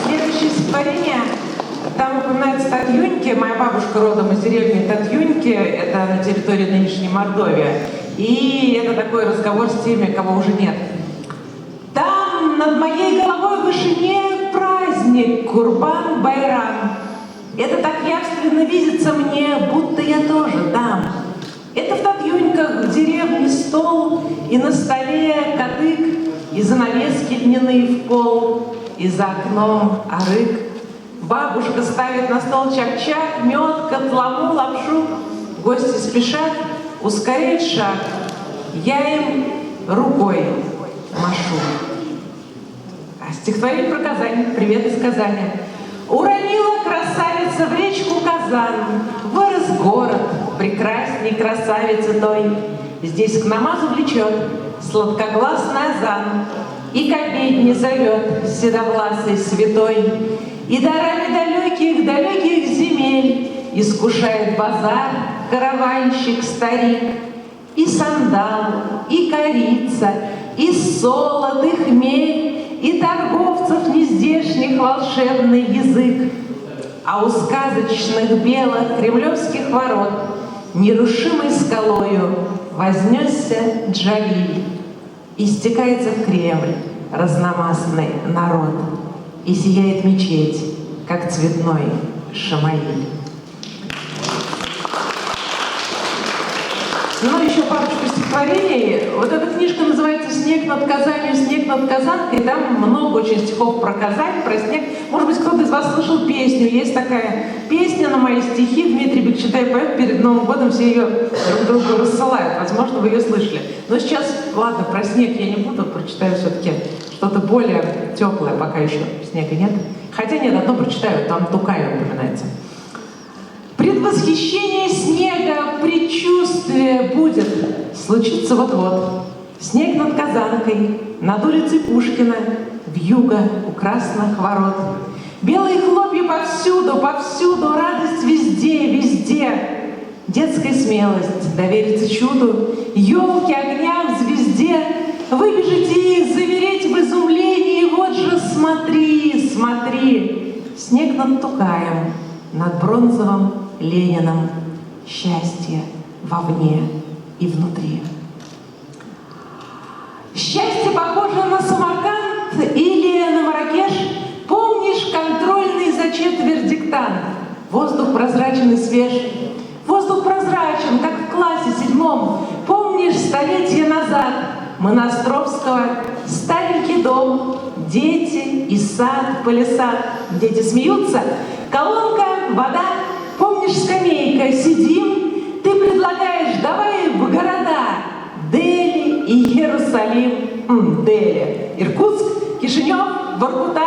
Следующее стихотворение. Там упоминается Татьюньки. Моя бабушка родом из деревни Татьюньки. Это на территории нынешней Мордовии. И это такой разговор с теми, кого уже нет. Там над моей головой в вышине праздник Курбан-Байрам. Это так явственно видится мне, будто я тоже там. Это в Татьюньках в деревне стол, и на столе кадык, и занавески льняные в пол, и за окном арык. Бабушка ставит на стол чак-чак, мед, котламу, лапшу. Гости спешат, ускоряют шаг. Я им рукой машу. А стихотворение про Казань. Привет из Казани. Уронила красавица в речку Казан. Вырос город, прекрасней красавицы той. Здесь к намазу влечет сладкогласный азан. И к обедне зовет седовласый святой. И дарами далеких, далеких земель Искушает базар караванщик-старик. И сандал, и корица, и солод, и хмель, И торговцев нездешних волшебный язык. А у сказочных белых кремлевских ворот Нерушимой скалою вознесся Джалиль. И стекается в Кремль разномастный народ, И сияет мечеть, как цветной шамаиль. Ну, еще парочку стихотворений. Вот эта книжка называется «Снег над Казанью, снег над Казанкой». Там много очень стихов про Казань, про снег. Может быть, кто-то из вас слышал песню. Есть такая песня на мои стихи. Дмитрий Бекчетай поет. Перед Новым годом все ее друг другу рассылают. Возможно, вы ее слышали. Но сейчас, ладно, про снег я не буду. Прочитаю все-таки что-то более теплое. Пока еще снега нет. Хотя нет, одно прочитаю. Там Тукай упоминается. Предвосхищение снега, предчувствие будет случиться вот-вот. Снег над Казанкой, над улицей Пушкина, вьюга у красных ворот. Белые хлопья повсюду, повсюду, радость везде, везде. Детская смелость довериться чуду, елки огням, звезде. Выбежать и замереть в изумлении, вот же смотри, смотри. Снег над Тукаем, над бронзовым Лениным, счастье вовне и внутри. Счастье похоже на Самарканд или на Маракеш. Помнишь контрольный за четверть диктант? Воздух прозрачен и свеж. Воздух прозрачен, как в классе седьмом. Помнишь, столетие назад мы на Островского, старенький дом, дети и сад, палисад. Дети смеются, колонка, вода. Помнишь, скамейка, сидим, ты предлагаешь, давай в города. Дели и Иерусалим, Дели, Иркутск, Кишинев, Воркута.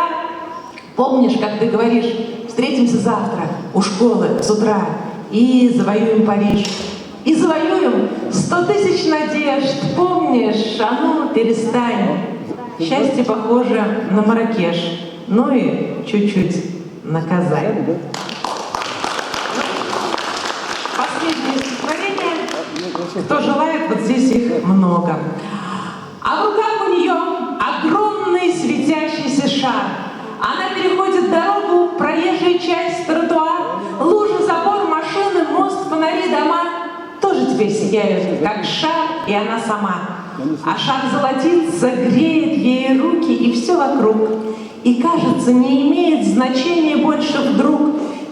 Помнишь, как ты говоришь, встретимся завтра у школы с утра и завоюем Париж. И завоюем 100 тысяч надежд. Помнишь, а ну перестань. Счастье похоже на Маракеш, ну и чуть-чуть на Казань. Последнее стихотворение. Кто желает, вот здесь их много. А в руках у нее огромный светящийся шар. Она переходит дорогу, проезжая часть, тротуар, лужи, забор, машины, мост, фонари, дома тоже теперь сияют, как шар и она сама. А шар золотится, греет ей руки и все вокруг. И, кажется, не имеет значения больше вдруг.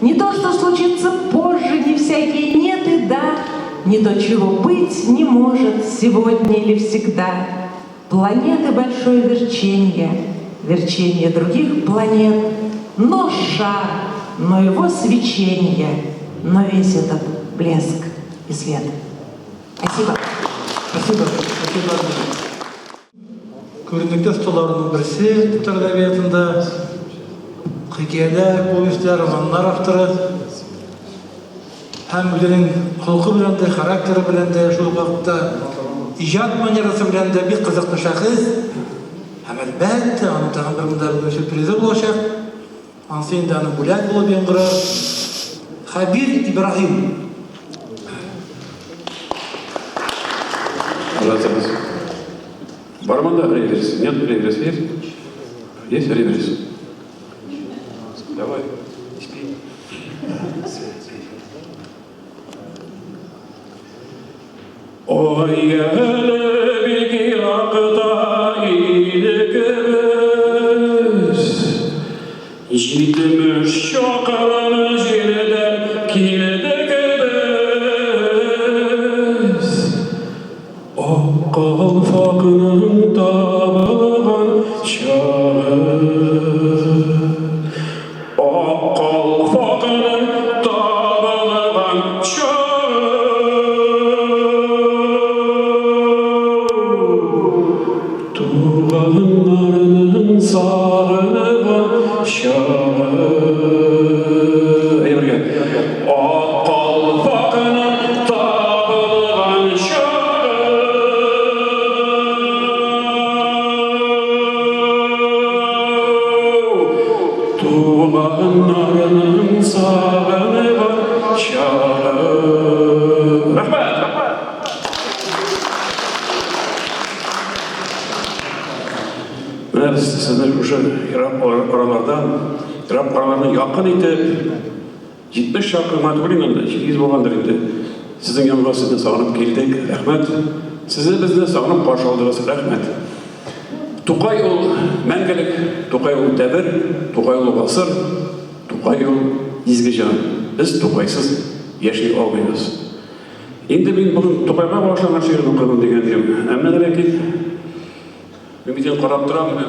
Не то, что случится позже, не всякие нет и да, не то, чего быть не может сегодня или всегда. Планеты большое верченье, верченье других планет, но шар, но его свеченье, но весь этот блеск и свет. Спасибо. Спасибо. Спасибо. Күренекле осталарының берсе татар әдәбиятында хикәяләр, повестьләр, романнар авторы һәм үзенең холкы белән дә, характеры белән дә, шул ук вакытта иҗат манерасы белән дә бик кызыклы шәхес. Һәм әлбәттә, аның тагын бер монда бүген сюрпризы булачак. Ансы инде аның бүләк булып яңгырар. Хәбир Ибраһим. Торасыгыз. Бар монда реверс? Нет, реверс есть? Есть реверс? Давай, спи. Ой, әле бик еракта идек без, 70 чакрым җирдән килдек без. Ак калфакның табылган чагы. Ак калфакның табылган чагы. Туганнарның сагынган чагы. Әйе, бергә. Ак калфакның табылган чагы. Туганнарның сагынган чагы. Рәхмәт! Менә без сезне шушы ерак аралардан, ерак араларны якын итеп, 70 чакрым түгел инде, 700 булгандыр инде. Сезнең янга сезне сагынып килдек. Рәхмәт. Сезне безне сагынып каршы алдыгыз. Рәхмәт. Тукай ул мәңгелек, Тукай ул дәвер, Тукай ул гасыр, Тукай ул изге җан. Без Тукайсыз яши алмыйбыз. Инде мин бүген Тукайга багышланган шигырь укырмын дигән идем. Әмма дә ләкин мин бит инде карап торам, менә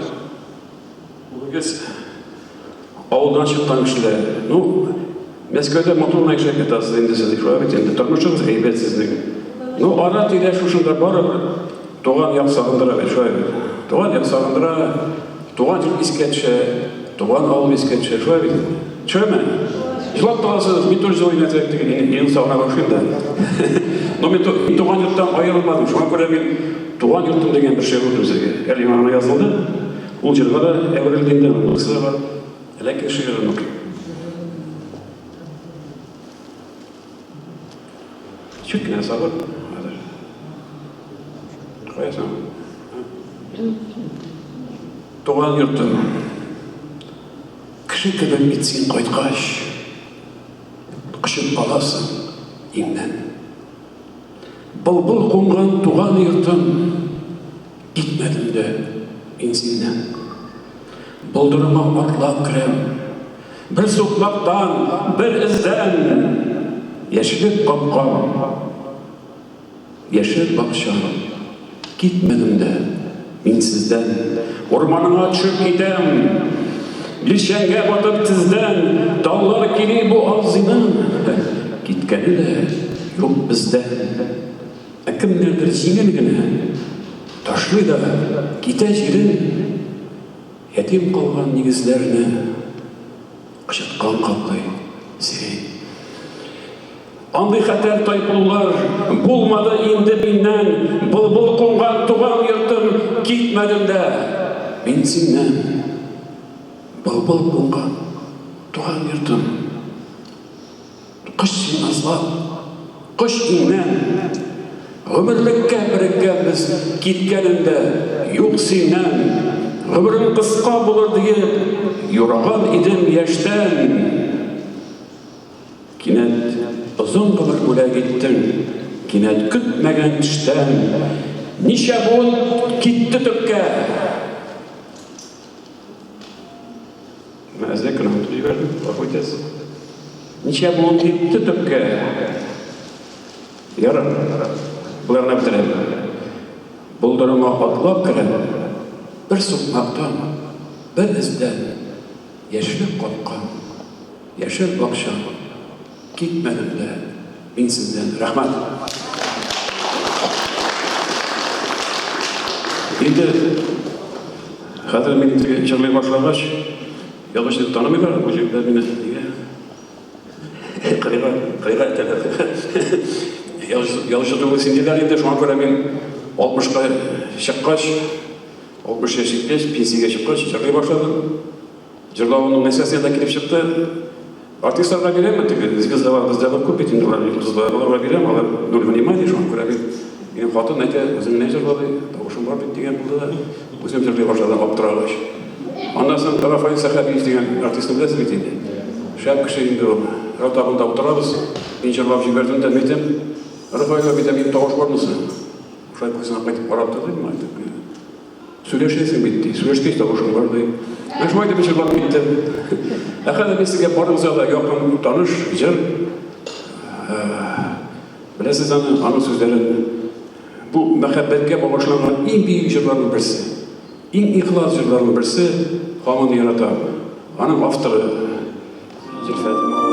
күбегез авылдан чыккан кешеләр. Ну, Мәскәүдә матур гына яшәп ятасыз инде сез, шулай бит инде. Тормышыгыз әйбәт сезнең. Ну, ара-тирә шушында барыбер туган як сагындыра бит, шулай бит. Туган як сагындыра, туган җир искә төшә, туган авыл искә төшә, шулай бит. Төшәме? Җылап торасыз, мин тоже җылыйм әзрәк теге иң сагына башлыйм да. Но мин туган йорттан аерылмадым, шуңа күрә мин туган йортым дигән бер шигырь укыйм сезгә. Әле яңа гына язылды. Ул җырга да әверелде инде, музыкасы да бар. Ләкин шигырен укыйм. Чүт кенә сабыр. Хәзер. Кая соң? Туган йортым. Кеше кебек бит син кайткач, кочып аласың иңнән. Былбыл кунган туган йортым, китмәдем дә мин синнән. Болдырыма атлап керәм, бер сукмактан, бер эздән, яшьлек капкам. Яшел бакчам, китмәдем дә мин сездән. Урманыңа төшеп китәм, Билчәнгә батып тездән. Таулар кили бу абзыйның, Киткәне дә юк бездән. Ә кемнәрдер җиңел генә Ташлый да китә җирен. Ятим калган нигезләрне Кычыткан каплый сирень. Андый хәтәр тайпылулар булмады инде миннән, Былбыл кунган туган йортым, китмәдем дә мин синнән. Былбыл кунган туган йортым, коч син назлап, коч иңнән. Гомерлеккә береккәнбез, киткәнем дә юк синнән. Гомерем кыска булыр диеп, юраган идем яшьтән. Кинәт озын гомер бүләк иттең, Кинәт көтмәгән төштән. Ничә буын китте төпкә. Менә әзрәк кенә онытып җибәрдем, гафу итәсез. Ничә буын китте төпкә. Ярар, болай гына бетерәм. Болдырыма атлап керәм, бер сукмактан, бер эздән яшьлек капкан. Яшел бакча, китмәдем дә мин сездән. Рәхмәт. Инде хәзер мин теге җырлый башлагач, язучы дип танымыйлар, бу җирдә мине нигә кырыйга, кырыйга этәләр. Язучы түгел син диләр инде, шуңа күрә мин 60-ка чыккач, 60 яшь җиткәч, пенсиягә чыккач, җырлый башладым. Җырлавының нәрсәсе янда килеп чыкты? Артистларга бирәм, теге звездалар бездә күп бит инде алар, йолдызлар. Аларга бирәм, алар ноль внимания, шуңа күрә мин Минем хатын әйтә, үзең генә җырла ди, тавышың бар бит дигән булды да, үзем җырлый башладым аптырагач. Аннан соң Рафаэль Сәхәбиев дигән артистны беләсез бит инде. Шәп кеше инде ул. Ротагында утырабыз, мин җырлап җибәрдем дә, әйтәм, Рафаэль абый, минем тавыш бармы соң? Шулай күзенә кайтып карап торды, миңа әйтеп. Сөйләшәсең бит, ди. Сөйләшкәч тавышың бар, ди. Менә шулай итеп җырлап киттем. Ә хәзер мин сезгә барыгызга да якын таныш җыр. Беләсез аны, аның сүзләрен. Бу мәхәббәткә багышланган иң бөек җырларның берсе. Иң ихлас җырларның берсе Һаман яратам. Аның авторы Зөлфәт.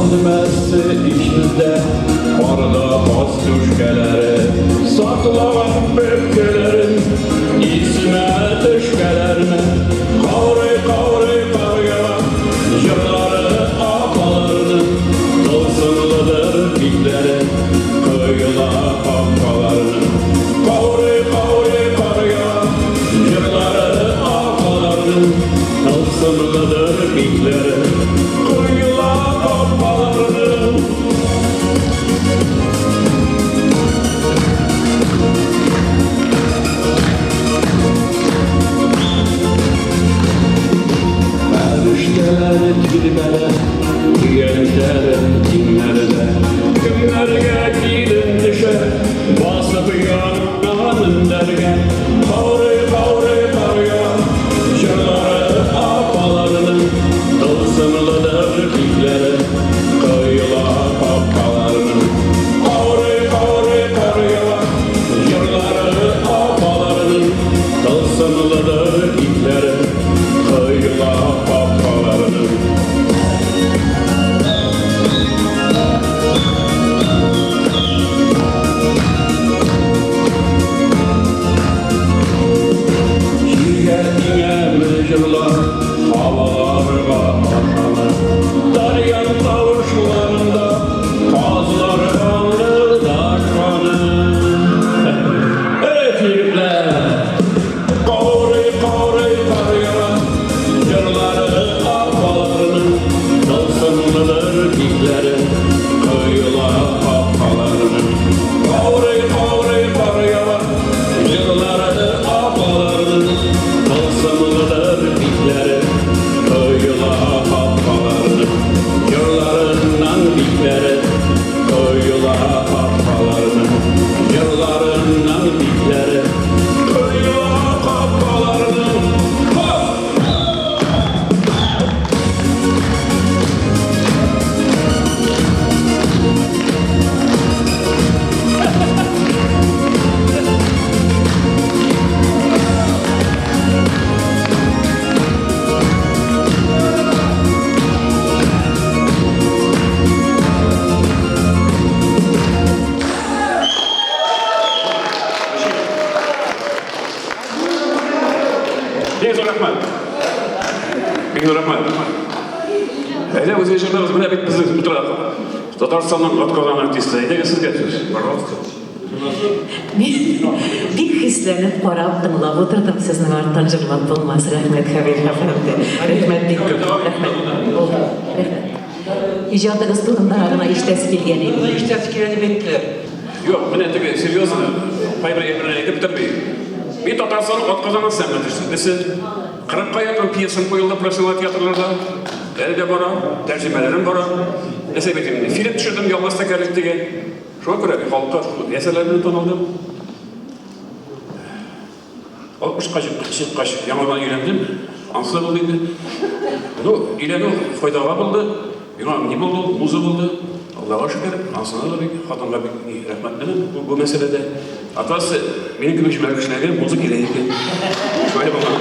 Җан өмәсе ич бездә, Карда каз түшкәләре, Саклаган бәбкәләрем, Исемә төшкәләрме? Каурый-каурый кар ява, Җырлары апаларның, Тылсымлыдыр битләре, Коела капкаларның. Каурый-каурый кар ява, Җырлары апаларның, Тылсымлыдыр битләре, Коела капкаларның. Фәрештәләр тирбәлә, Көянтәле иңнәрдә. Кемнәргә килен төшә, Басып янына мендәргә. Каурый-каурый кар ява, Җырлары апаларының, Тылсымлыдыр битләре, Коела капкаларының. Каурый-каурый кар ява, Җырлары апаларының, Тылсымлыдыр битләре, Коела капкаларының. Җиргә иңәме җырлар, һаваларга ашамы. Тальян тавышларында казлар аңлашканы. Эх, егетләр! Каурый-каурый кар ява, Җырлары апаларының, Тылсымлыдыр битләре, Коела капкаларының. Каурый-каурый кар ява, Җырлары апаларының, Тылсымлыдыр битләре, Коела капкаларының. Җырларыннан битләре, Коела капкаларының. Җырларыннан битләре, Коела капкаларының. Хоп! Бик зур рәхмәт. Бик зур рәхмәт. Әйдә, үзе җырлагыз, менә бит безнең утыра. Татарстанның атказанган артисты. Әйдәгез, сезгә сүз. Пожалуйста. Мин бик хисләнеп карап, тыңлап утырдым сезнең арттан җырлап булмас. Рәхмәт, Хәбир әфәнде. Рәхмәт бик күп. Рәхмәт. Булды. Рәхмәт. Иҗатыгыз турында гына ишетәсе килгән иде. Ишетәсе килгән дип әйттеләр. Юк, менә теге серьезно, кайбер әйберләрне әйтеп бетерми. Мин Татарстанның атказанган сәнгать эшлеклесе. 40-ка якын пьесам куелды профессиональ театрларда. Әле дә бара, тәрҗемәләрем бара. Нәрсә әйтим инде, фильм төшердем Ялгыз тәкәрлек дигән. Шуңа күрә халыкка шул әсәрләр белән танылдым. 60-ка чыккач, яңадан өйләндем. Ансы булды инде. Ну, өйләнү файдага булды. Миңа ни булды, ул муза булды. Аллага шөкер, ансына да бик, хатынга бик рәхмәтлемен бу мәсьәләдә. Оказывается, минем кебек җүләр кешеләргә муза кирәк икән. Шулай булган.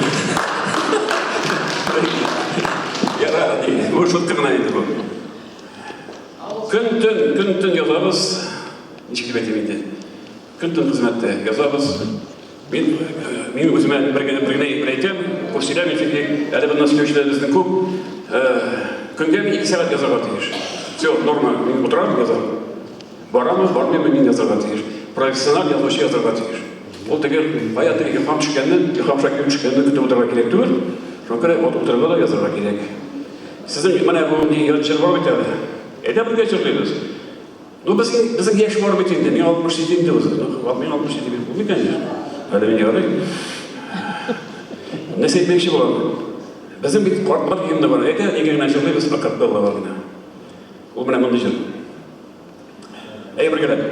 Яра, бу шутка гына инде бу. Көн-төн, көн-төн язабыз. Ничек дип әйтим инде? Көн-төн хезмәттә язабыз. Мин үземә бер генә әйбер әйтәм, күп сөйләмим, чөнки әле моннан сөйләүчеләр безнең күп. Көнгә мин 2 сәгать язарга тиеш. Все, норма, мин утырам, язам. Барамы, бармыймы, мин язарга тиеш. Профессиональ язучы язарга тиеш. Ул теге кая теге илһам төшкәнне, Илһам Шакиров төшкәнне көтеп утырырга кирәк түгел. Шуңа күрә утырырга да язарга кирәк. Сезнең менә бу ни җыр бар бит әле. Әйдә, бергә җырлыйбыз. Ну, безнең яшь бар бит инде. Мин 67 инде үзе. Ну, мин 67 бит булмый, конечно. Әле мин ярый. Нәрсә әйтмәкче булам? Безнең бит картлар гимны бар. Әйдә, нигә генә җырлыйбыз акапелла гына. Ул менә мондый җыр. Әй, бергәләп.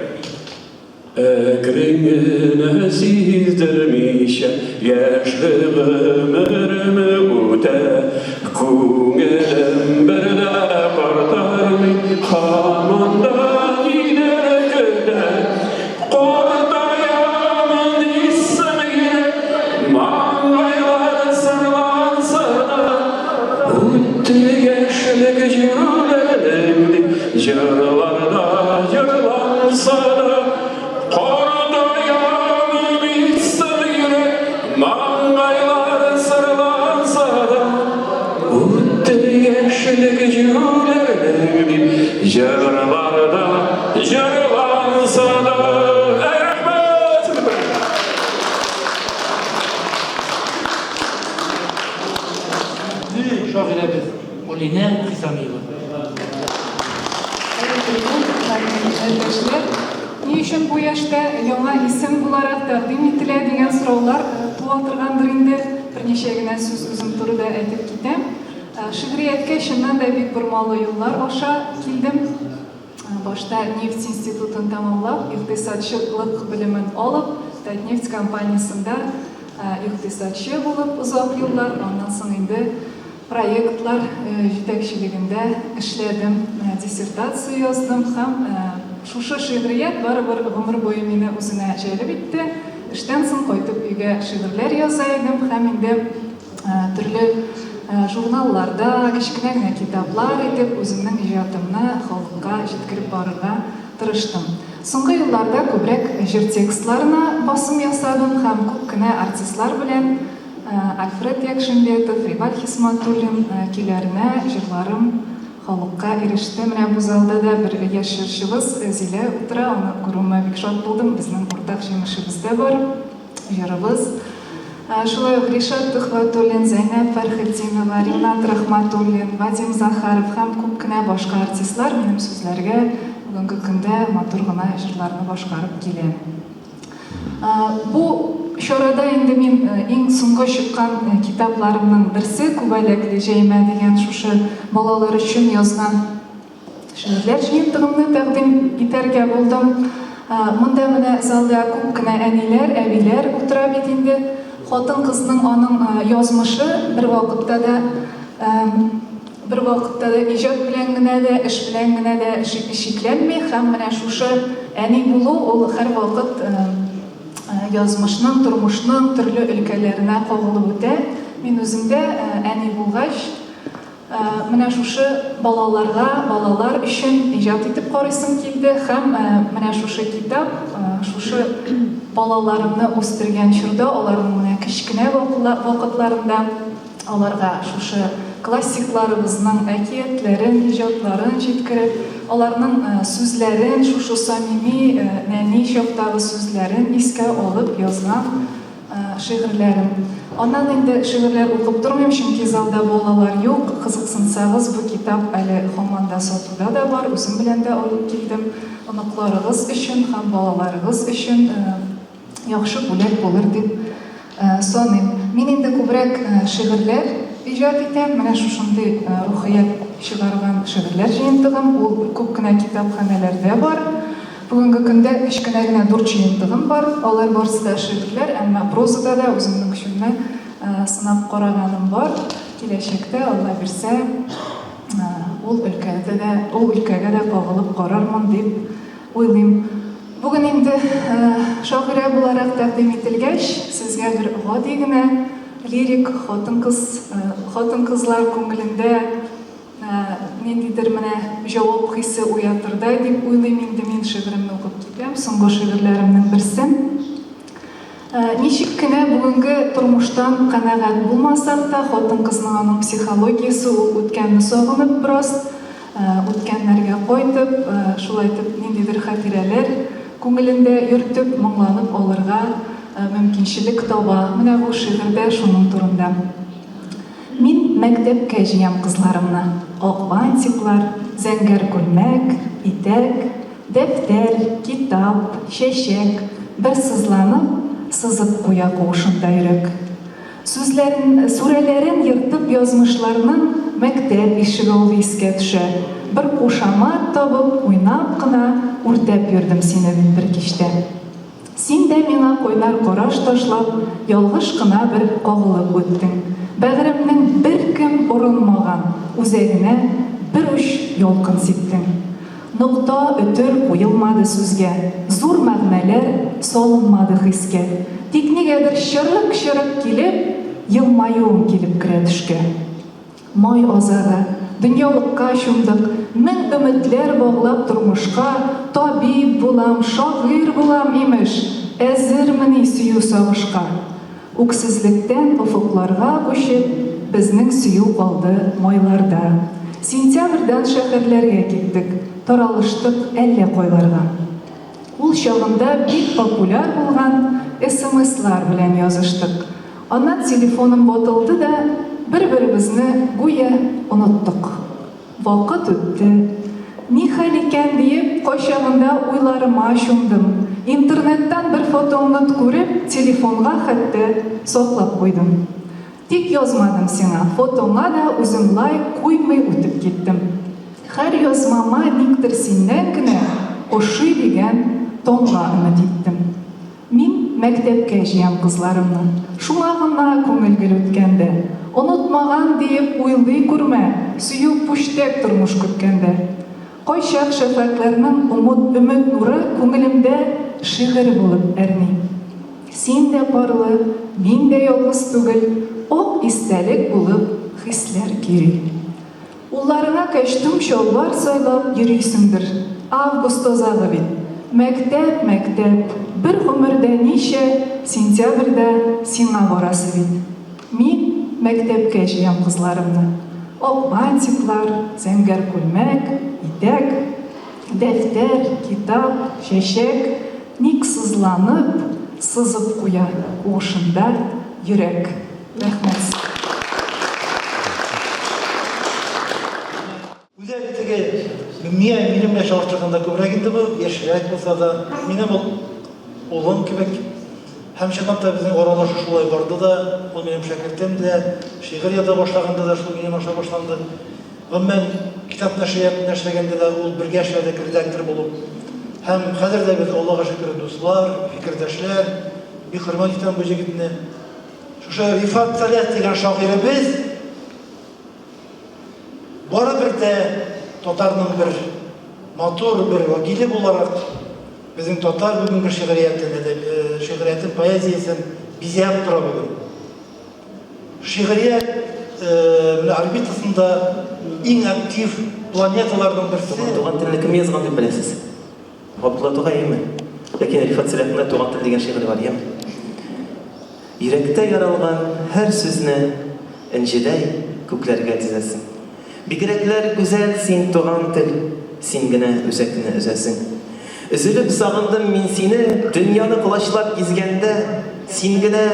Әкрен генә, сиздермичә, яшьлек гомерем үтә. Күңелем бер дә картаймый, һаман да нидер көтә. Картаямын дисең, маңгайлар сырланса да, үтте яшьлек җүләрең дип. Җырларда җырланса да, Картаям бит йөрәк, Маңгайлар сырланса да, Үтте яшьлек җүләрлек дип, Җырларда җырланса да. Әй, рәхмәт! Шагыйрәбез Алинә Хисамиева. Хәерле Ни өчен бу яшьтә яңа исем буларак тәкъдим ителә дигән сораулар туа торгандыр инде. Берничә генә сүз үзем турыда әйтеп китәм. Шигърияткә чыннан да бик бормалы юллар аша килдем. Башта нефть институтын тәмамлап, икътисадчылык белемен алып, Татнефть компаниясендә икътисадчы булып озак еллар, аннан соң инде проектлар җитәкчелегендә эшләдем, диссертация яздым һәм шушы шигърият барыбер гомер буе мине үзенә җәлеп итте. Эштән соң кайтып өйгә шигырьләр яза идем һәм инде төрле журналларда кечкенә генә китаплар итеп үземнең иҗатымны халыкка җиткереп барырга тырыштым. Соңгы елларда күбрәк җыр текстларына басым ясадым һәм күп кенә артистлар белән Альфред Якшимбетов, Риваль Хисматуллин көйләренә җырларым халыкка иреште. Менә бу залда да бер яшь җырчыбыз Зилә утыра, аны күрүемә бик шат булдым. Безнең уртак җимешебез дә бар, җырыбыз. Шулай ук Ришат Төхвәтуллин, Зәйнәб Фәрхетдинова, Ринат Рахматуллин, Вадим Захаров һәм күп кенә башка артистлар минем сүзләргә бүгенге көндә матур гына җырларны башкарып килә. Бу чарада инде мин иң соңгы чыккан китапларымның берсе Күбәләкле җәймә дигән шушы балалар өчен язган шигырьләр җыентыгымны тәкъдим итәргә булдым. Монда менә залда күп кенә әниләр, әбиләр утыра бит инде. Хатын-кызның аның язмышы бервакытта да бервакытта да иҗат белән генә дә, эш белән генә дә чикләнми һәм менә шушы әни булу ул һәрвакыт язмышның, тормышның төрле өлкәләренә кагылып үтә. Мин үзем дә әни булгач, менә шушы балаларга, балалар өчен иҗат итеп карыйсым килде һәм менә шушы китап, шушы балаларымны үстергән чорда, аларның менә кечкенә вакытларында аларга шушы классикларыбызның әкиятләрен, иҗатларын җиткереп, аларның сүзләрен, шушы самими, нәни чактагы сүзләрен искә алып язган шигырьләрем. Аннан инде шигырьләр укып тормыйм, чөнки залда балалар юк. Кызыксынсагыз, бу китап әле һаман да сатуда да бар, үзем белән дә алып килдем. Оныкларыгыз өчен һәм балаларыгыз өчен яхшы бүләк булыр дип саныйм. Мин инде күбрәк шигырьләр иҗат итәм. Менә шушындый Рухият чыгарган шигырьләр җыентыгым, ул күп кенә китапханәләрдә бар. Бүгенге көндә кечкенә генә дүрт җыентыгым бар. Алар барысы да шигырьләр, әмма прозада да үземнең көчемне сынап караганым бар. Киләчәктә, Алла бирсә, ул өлкәдә дә, ул өлкәгә дә кагылып карармын дип уйлыйм. Бүген инде шагыйрә буларак тәкъдим ителгәч, сезгә бер гади генә лирик хатын-кыз, хатын-кызлар күңелендә Ниндидер менә җавап хисе уятырдай дип уйлыйм инде мин шигыремне укып китәм, соңгы шигырьләремнең берсен. Ничек кенә бүгенге тормыштан канәгать булмасак та, хатын-кызның аның психологиясе ул үткәнне сагынып бераз, үткәннәргә кайтып, шулай итеп ниндидер хатирәләр күңелендә йөртеп, моңланып алырга мөмкинчелек таба. Менә бу шигырь дә шуның турында. Мин мәктәпкә җыям кызларымны. Ак бантиклар, зәңгәр күлмәк, итәк, дәфтәр, китап, чәчәк, бер сызланып, сызып куя куышында йөрәк. Сүзләрен, сүрәләрен ертып язмышларның мәктәп ишегалды искә төшә. Бер кушамат табып, уйнап кына үртәп йөрдем сине бит бер кичтә. Син дә миңа кайнар караш ташлап, ялгыш кына бер кагылып үттең. Бәгыремнең беркем орынмаган үзәгенә бер уч ялкын сиптең. Нокта, өтер куелмады сүзгә, зур мәгънәләр салынмады хискә. Тик нигәдер чырык-чырык килеп, елмаюың килеп керә төшкә. Май азагы. Дөньялыкка чумдык, мең өметләр баглап тормышка, Табиб булам, шагыйрь булам, имеш, әзермени сөю сагышка? Үксезлектән офыкларга күчеп, безнең сөю калды майларда. Сентябрьдән шәһәрләргә киттек, таралыштык әллә кайларга. Ул чагында бик популяр булган смслар белән языштык. Аннан телефоным ватылды да, бер-беребезне гүя оныттык. Вакыт үтте. Нихәл икән диеп, кайчагында уйларыма чумдым. Интернеттан бер фотоңны күреп, телефонга хәтта саклап куйдым. Тик язмадым сиңа, фотоңа да үзем лайк куймый үтеп киттем. Һәр язмама никтер синнән генә ошый дигән тонга өмет иттем. Мин мәктәпкә җыям кызларымны. Шуңа гына күңел гел үткәндә. Онытмаган диеп уйлый күрмә, сөю пүчтәк тормыш көткәндә. Кайчак шәфәкъләрнең умут өмет нуры күңелемдә шигырь булып әрни. Син дә парлы, мин дә ялгыз түгел, ак истәлек булып хисләр көйри. Улларыңа кәчтүм-чалбар сайлап йөрисеңдер. Август азагы бит. Мәктәп, мәктәп. Бер гомердә ничә сентябрьдә сиңа барасы бит. Мин мәктәпкә җыям кызларымны. Ак бантиклар, зәңгәр күлмәк, итәк, дәфтәр, китап, чәчәк. Ник сызланып, сызып куя куышында йөрәк. Рәхмәт сезгә. Үзе әле теге миңа минем белән чагыштырганда күбрәк инде бу, яшьрәк булса да, минем ул улым кебек. Һәм чынлап та безнең аралашу шулай барды да, ул минем шәкертем дә, шигырь яза башлаганда да шул минем аша башланды. Гомумән, китап нәшрият нәшерләгәндә дә ул бергә эшләдек, редактор булып. Һәм хәзер дә без, Аллага шөкер, дуслар, фикердәшләр. Бик хөрмәт итәм бу җегетне. Шушы Рифат Сәләх дигән шагыйребез барыбер дә татарның бер матур бер вәкиле буларак безнең татар бүгенге шигъриятен, э, шигъриятен, поэзиясен бизәп тора бүген. Шигърият э, менә орбитасында иң актив планеталарның берсе. Туган телне кем язган дип беләсез? Габдулла Тукай, әйеме? Ләкин Рифат Сәлахның да Туган тел дигән шигыре бар, яме? Йөрәктә яралган һәр сүзне Энҗедәй күкләргә тезәсең. Бигрәкләр гүзәл син, туган тел, Син генә үзәкне өзәсең. Өзелеп сагындым мин сине, Дөньяны колачлап гизгәндә, Син генә,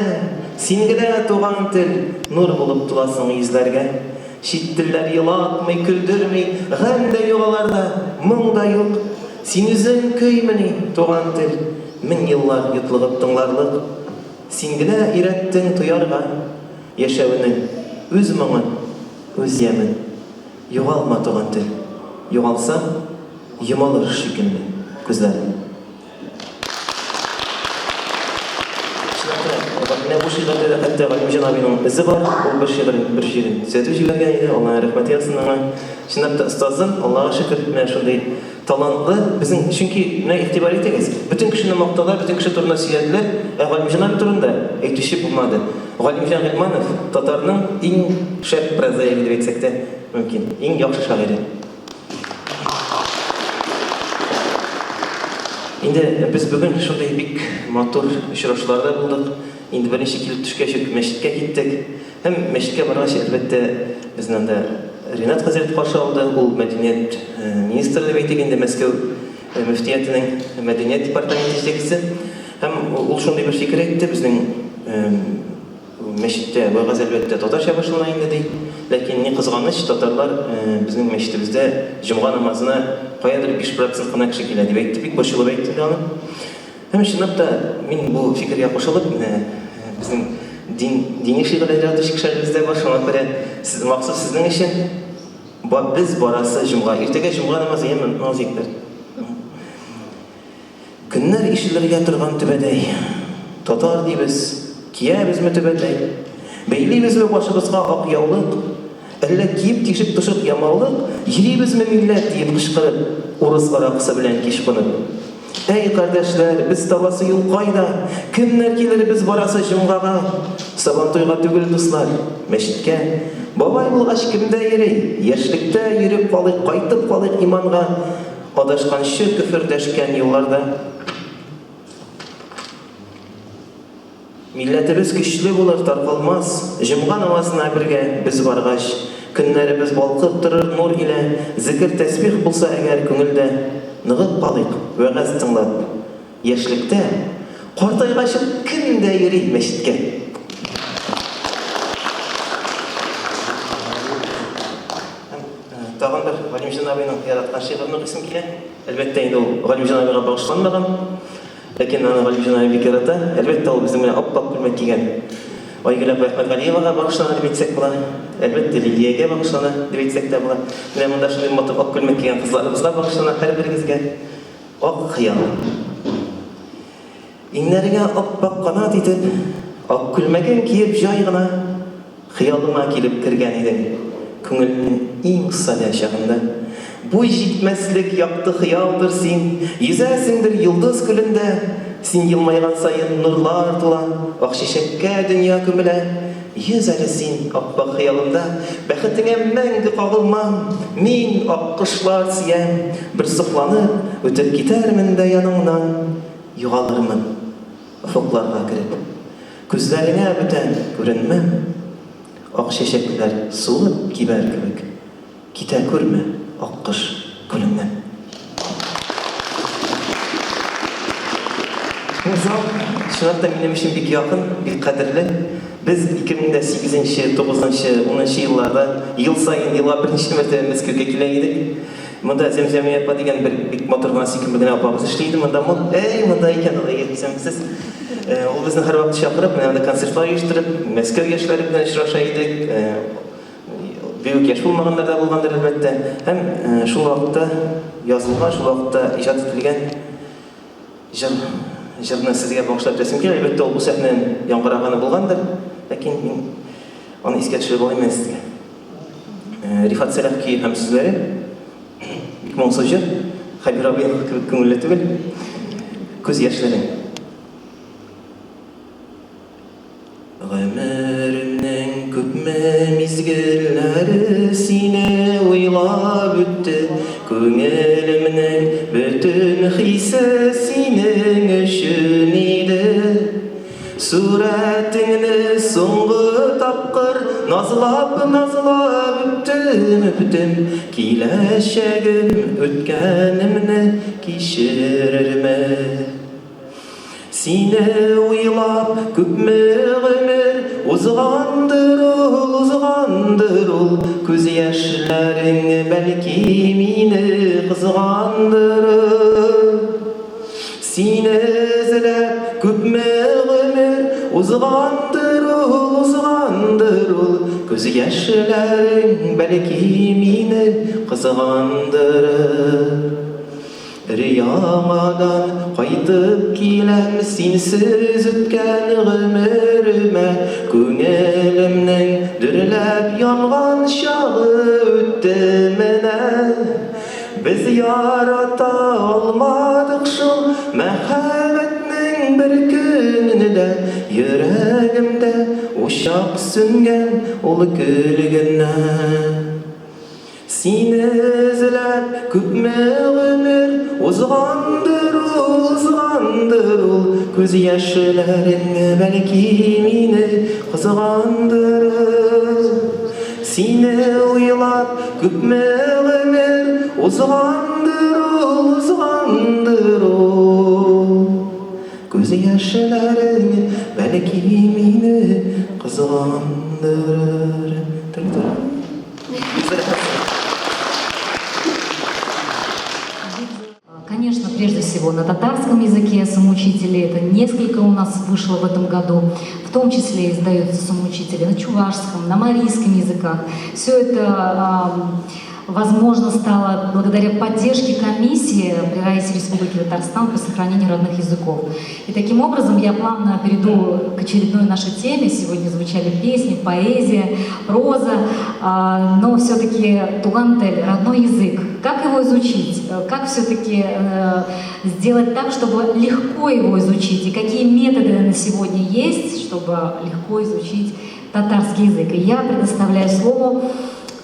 син генә, туган тел, Нур булып туласың йөзләргә. Чит телләр елатмый, көлдерми, Гамь дә юк аларда, моң да юк. Син үзең көймени, туган тел, Мең еллар йотлыгып тыңларлык. Син генә өйрәттең тоярга Яшәүнең үз моңын, үз ямен. Югалма, туган тел, югалсаң, Йомылыр шикелле күзләрем. Менә бу шигырьдә дә хәтта Галимҗан абыйның эзе бар. Ул бер шигырен бер җирен төзәтеп җибәргән иде. Аллаһның рәхмәте яусын аңа. Чынлап та остазым, Аллага шөкер, менә шундый талантлы. Безнең, чөнки менә игътибар итегез, бөтен кешене мактадылар, бөтен кеше турында сөйләделәр, ә Галимҗан абый турында әйтүче булмады. Галимҗан Гыйльманов татарның иң шәп прозаигы дип әйтсәк тә мөмкин, иң яхшы шагыйре. Инде без бүген шундый бик матур очрашуларда булдык. Инде беренче килеп төшкәч үк мәчеткә киттек. Һәм мәчеткә баргач, әлбәттә, безне анда Ринат хәзрәт каршы алды. Ул мәдәният э, министры дип әйтик инде, Мәскәү э, мөфтиятенең мәдәният департаменты җитәкчесе. Һәм ул шундый бер фикер әйтте, безнең э, Мәчеттә вәгазь, әлбәттә, татарча башлана инде, ди. Ләкин, ни кызганыч, татарлар безнең мәчетебездә җомга намазына каядыр 5 процент кына кеше килә, дип әйтте. Бик борчылып әйтте инде аны. Һәм чынлап та, мин бу фикергә кушылып, менә безнең дин, дини шигырьләр яратучы кешеләребез дә бар, шуңа күрә сез, махсус сезнең өчен без барасы җомга. Иртәгә җомга намазы, яме, Назикләр? Көннәр ишелергә торган түбәтәй. Татар дибез, киябезме түбәтәй? Бәйлибезме башыбызга ак яулык? Әллә киеп тишек тошык ямаулык? Йөрибезме милләт диеп кычкырып, урыс аракысы белән кич кунып? Әй, кардәшләр, без табасы юл кайда? Кемнәр килер без барасы җомгага? Сабантуйга түгел, дуслар, мәчеткә. Бабай булгач кем дә йөри, Яшьлектә йөреп калыйк, Кайтып калыйк иманга, Адашканчы көфердәшкән юлларда. Милләтебез көчле булыр, таркалмас, Җомга намазына бергә без баргач. Көннәребез балкып торыр нур илә, Зекер-тәсбих булса әгәр күңелдә. Ныгып калыйк, вәгазь тыңлап, яшьлектә, Картайгач ук кем дә йөри мәчеткә. Һәм тагын бер Галимҗан абыйның яраткан шигырен укыйсым килә. Әлбәттә инде ул Галимҗан абыйга багышланмаган. Ләкин аны Галимҗан абый бик ярата. Әлбәттә, ул безнең белән ап-ак күлмәк кигән Айгөл апа Әхмәтгалиевага багышлана дип әйтсәк була. Әлбәттә, Лилиягә багышлана дип әйтсәк тә була. Менә монда шундый матур ак күлмәк кигән кызларыбызга багышлана һәрберегезгә. Ак хыял. Иңнәреңә ап-ак канат итеп, ак күлмәгең киеп җай гына Хыялыма килеп кергән идең, Күңелнең иң садә чагында. Буй җитмәслек якты хыялдыр син, Йөзәсеңдер йолдыз күлендә. Син елмайган саен нурлар тула, Ак чәчәккә дөнья күмелә. Йөз әле син, ап-ак хыялымда, Бәхетеңә мәңге кагылмам. Мин аккошлар сөям, бер сокланып, Үтеп китәрмен дә яныңнан, Югалырмын. Офыкларга кереп. Күзләреңә бүтән күренмәм. Ак чәчәкләр сулып кибәр кебек. Китә күрмә, аккош, күлеңнән. Бу зал, чынлап та, минем өчен бик якын, бик кадерле. Без 2008 нче, тугызынчы, унынчы елларда ел саен, елга берничә мәртәбә Мәскәүгә килә идек. Монда Зәмзәмия апа дигән бер бик матур гына, сөйкемле генә апабыз эшли иде. Монда мон, әй, монда икән ул, әйе, исәнмесез. Ул безне һәрвакыт чакырып, менә монда концертлар оештырып, Мәскәү яшьләре белән очраша идек. Бик үк яшь булмаганнар да булгандыр, әлбәттә. Һәм шул вакытта язылган, шул вакытта иҗат ителгән җыр, җырны сезгә багышлап әйтәсем килә. Әлбәттә, ул бу сәхнәдән яңгыраганы булгандыр, ләкин мин аны искә төшереп алыйм әле сезгә. Рифат Сәлах көе һәм сүзләре. Бик моңсу җыр. Хәбир абый кебек күңелле түгел. Күз яшьләрең. Гомеремнең күпме мизгелләре сине уйлап үтте. Күңелемнең бөтен хисе синең өчен иде. Сурәтеңне соңгы тапкыр Назлап-назлап үптем, үптем. Киләчәгем, үткәнемне кичерерме? Сине уйлап күпме гомер Узгандыр ул, узгандыр ул. Күз яшьләрең бәлки мине кызгандырыр. Сине эзләп күпме гомер Узгандыр ул, узгандыр ул. Күз яшьләрең бәлки мине кызгандырыр. Өр-яңадан кайтып киләм Синсез үткән гомеремә. Күңелемнең дөрләп янган чагы үтте менә. Без ярата алмадык шул мәхәббәтнең бер көнен дә, Йөрәгемдә учак сүнгән ул көл генә. Сине эзләп күпме гомер узгандыр ул, узгандыр ул, Күз яшьләрең бәлки мине кызгандырыр. Сине уйлап күпме гомер узгандыр ул, узгандыр ул. Күз яшьләрең бәлки мине кызгандырыр. Конечно, прежде всего на татарском языке самоучители, это несколько у нас вышло в этом году, в том числе издаются самоучители на чувашском, на марийском языках. Все это возможно стало благодаря поддержке комиссии при Раисе Республики Татарстан по сохранению родных языков. И таким образом я плавно перейду к очередной нашей теме. Сегодня звучали песни, поэзия, проза, но все-таки туган тел, родной язык. Как его изучить? Как все-таки сделать так, чтобы легко его изучить? И какие методы на сегодня есть, чтобы легко изучить татарский язык. И я предоставляю слово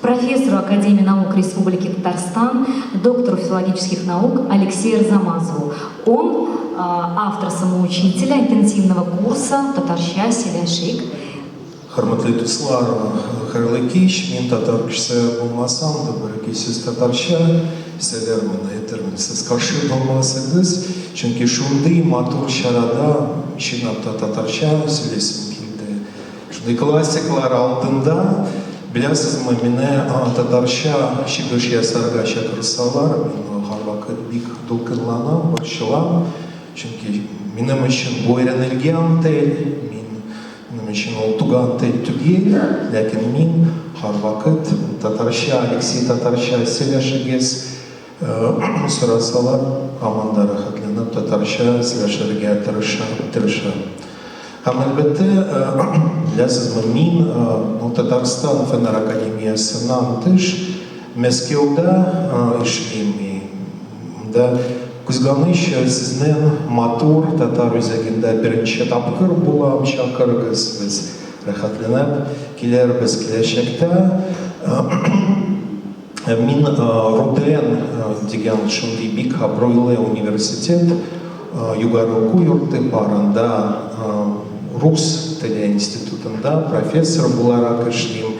профессору Академии наук Республики Татарстан, доктору филологических наук Алексею Арзамазову. Он автор самоучителя интенсивного курса «Татарча сөйләшик». Хөрмәтле дуслар, хәерле кич. Мин татар кешесе булмасам да, бер-ике сүз татарча сөйләрмен, әйтермен. Сез каршы булмасагыз, чөнки шундый матур чарада чынлап та татарча сөйлисем килде. Шундый классиклар алдында, беләсезме, мине татарча чыгыш ясарга чакырсалар, мин һәрвакыт бик дулкынланам, борчылам. Чөнки минем өчен бу өйрәнелгән тел, мин минем өчен ул туган тел түгел, ләкин мин һәрвакыт татарча, Алексей, татарча сөйләшегез сорасалар, һаман да рәхәтләнеп татарча сөйләшергә тырышам, тырышам. Һәм әлбәттә, беләсезме, мин ну, Татарстан Фәннәр академиясеннән тыш Мәскәүдә эшлим. Монда кызганыч, сезнең матур татар үзәгендә беренче тапкыр булам, чакырыгыз, без рәхәтләнеп килербез киләчәктә. Мин РУДН дигән шундый бик абруйлы университет, югары уку йорты бар, анда рус теле институтында профессор буларак эшлим.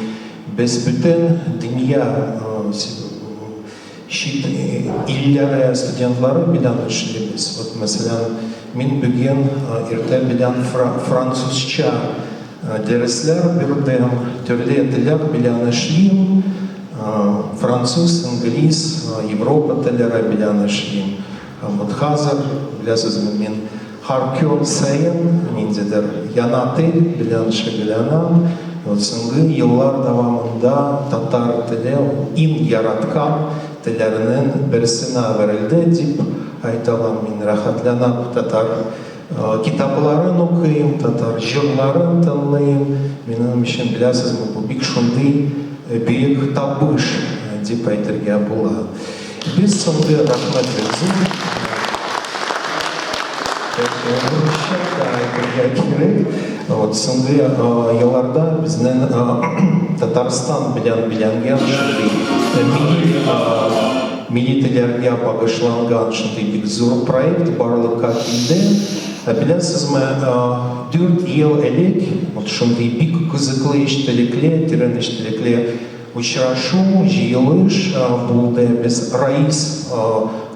Без бөтен дөнья чит илләре студентлары белән эшлибез. Вот, мәсәлән, мин бүген иртә белән французча дәресләр бирдем, төрле телләр белән эшлим. Француз, инглиз, Европа телләре белән эшлим. Һәм вот хәзер, беләсезме, мин һәр көн саен ниндидер яңа тел белән шөгыльләнәм. Вот соңгы еллар дәвамында татар теле иң яраткан телләрнең берсенә әверелде дип әйтә алам. Мин рәхәтләнеп татар китапларын укыйм, татар җырларын тыңлыйм. Минем өчен, беләсезме, бу бик шундый бөек табыш дип әйтергә була. Без соңгы рәхмәт бик зур. Русча да әйтергә кирәк. Вот соңгы елларда безнең Татарстан белән бәйләнгән шундый милли милли телләргә багышланган шундый бик зур проект барлыкка килде. Беләсезме, 4 ел элек вот шундый бик кызыклы эчтәлекле, тирән эчтәлекле очрашу, җыелыш булды. Без Раис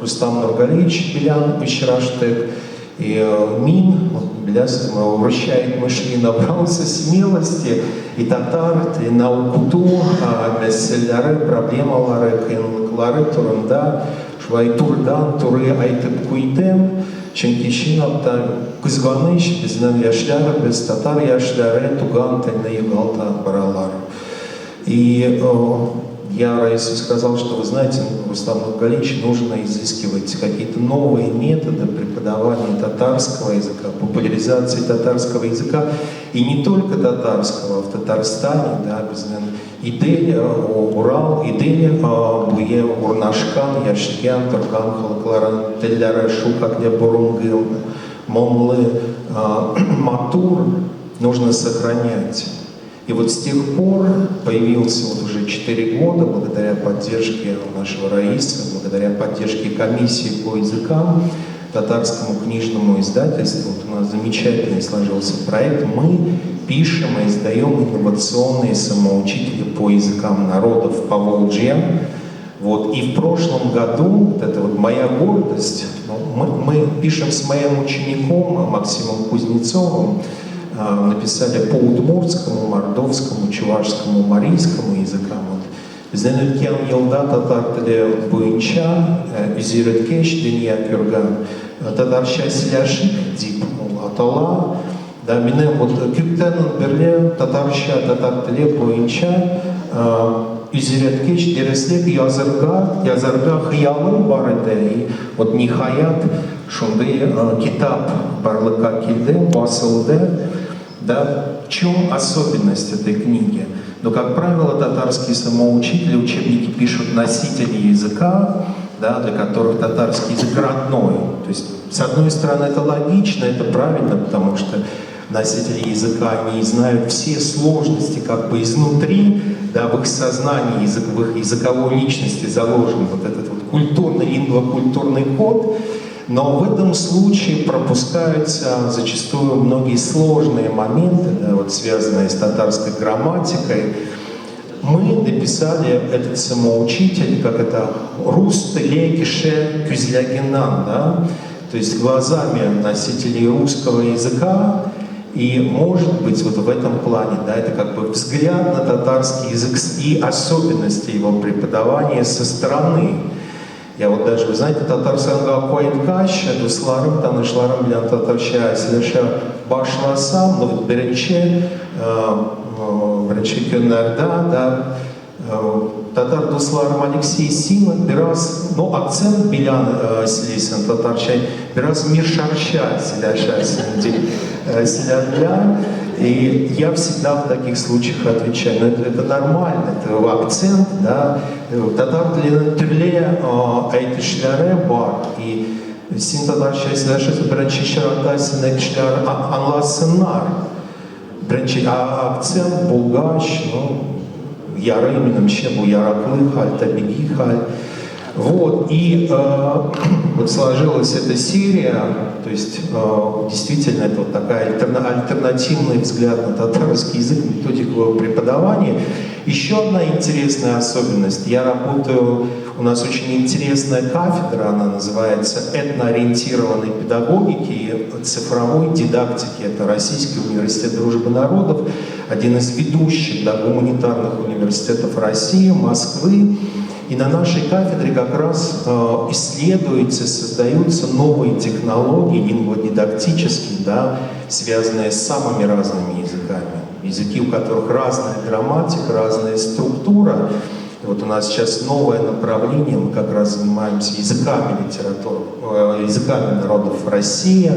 Рустам Нургалиевич белән очраштык. И мин, беләсезме, урысча әйтмешли, набрался смелости и татар теленә укыту мәсьәләләре, проблемалары, кыенлыклары турында шулай турыдан-туры әйтеп куйдым. Чөнки чынлап та кызганыч, безнең яшьләр, без татар яшьләре туган телне югалта баралар. И я Раису сказал, что, вы знаете, Рустам Нургалиевич, нужно изыскивать какие-то новые методы преподавания татарского языка, популяризации татарского языка, и не только татарского, в Татарстане, да, безнең Идел, Урал, Идел буе урнашкан, яшәгән, торган халыкларының телләре шулхәтле борынгы, моңлы, матур, нужно сохранять. И вот с тех пор появился вот уже 4 года, благодаря поддержке нашего Раиса, благодаря поддержке комиссии по языкам, татарскому книжному издательству, вот у нас замечательный сложился проект, мы пишем и издаем инновационные самоучители по языкам народов Поволжья. Вот. И в прошлом году, вот это вот моя гордость, ну, мы пишем с моим учеником Максимом Кузнецовым, написали по удмуртскому, мордовскому, чувашскому, марийскому языкам. Вот. Безнең үткән елда татар теле буенча үзйөреткеч дөнья күргән татарча сөйләшик дип ул атала. Да, минем вот күптән бирле татарча, татар теле буенча үзйөреткеч дәреслек язарга хыялым бар иде. И вот ниһаять шундый китап барлыкка килде, басылды. Да, в чем особенность этой книги? Но, как правило, татарские самоучители учебники пишут носители языка, да, для которых татарский язык родной. То есть, с одной стороны, это логично, это правильно, потому что носители языка, они знают все сложности как бы изнутри, да, в их сознании, в их языковой личности заложен вот этот вот культурный, лингвокультурный код, но в этом случае пропускаются зачастую многие сложные моменты, да, вот связанные с татарской грамматикой. Мы написали этот самоучитель, как это «Рус теле кеше күзлегеннән», да, то есть глазами носителей русского языка. И, может быть, вот в этом плане, да, это как бы взгляд на татарский язык и особенности его преподавания со стороны. Я вот даже, вы знаете, Татарстанга кайткач, дусларым, танышларым белән татарча сөйләшә башласам, ну вот беренче көннәрдә, да, татар дусларым: «Алексей, син бераз, ну, акцент белән сөйлисең татарча, бераз мишәрчә сөйләшәсең», — дип сөйләделәр. И я всегда в таких случаях отвечаю: ну это нормально, это акцент, да, татар теленең төрле әйтешләре бар. И син татарча сөйләшәсең, беренче чиратта сине кешеләр аңласыннар. Беренче акцент булгач, ну, ярый, минемчә, бу яраклы хәл, табигый хәл. Вот, и вот сложилась эта серия, то есть действительно это вот такая альтернативный взгляд на татарский язык, методику его преподавания. Еще одна интересная особенность. Я работаю, у нас очень интересная кафедра, она называется этноориентированной педагогики и цифровой дидактики. Это Российский университет дружбы народов, один из ведущих, да, гуманитарных университетов России, Москвы. И на нашей кафедре как раз исследуются, создаются новые технологии лингводидактические, да, связанные с самыми разными языками. Языки, у которых разная грамматика, разная структура. И вот у нас сейчас новое направление, мы как раз занимаемся языками литературы, языками народов России.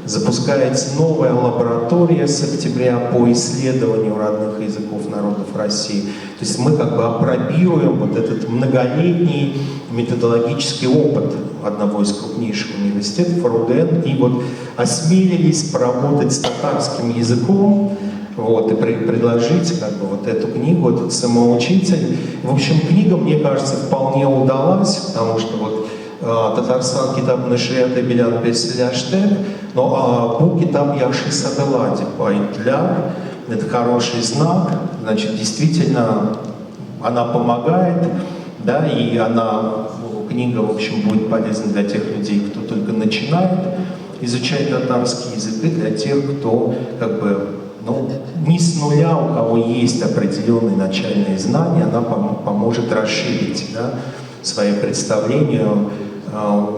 Запускается новая лаборатория с октября по исследованию родных языков народов России. То есть мы как бы апробируем вот этот многолетний методологический опыт одного из крупнейших университетов, РУДН, и вот осмелились поработать с татарским языком, вот, и предложить как бы вот эту книгу, этот самоучитель. В общем, книга, мне кажется, вполне удалась, потому что вот Татарстан китап нәшрияты белән без сөйләштек, но бу китап яхшы сатыла дип әйттеләр. Это хороший знак, значит, действительно она помогает, да, и она, книга, в общем, будет полезна для тех людей, кто только начинает изучать татарский язык, и для тех, кто как бы, ну, не с нуля, у кого есть определенные начальные знания, она поможет расширить, да, свои представления,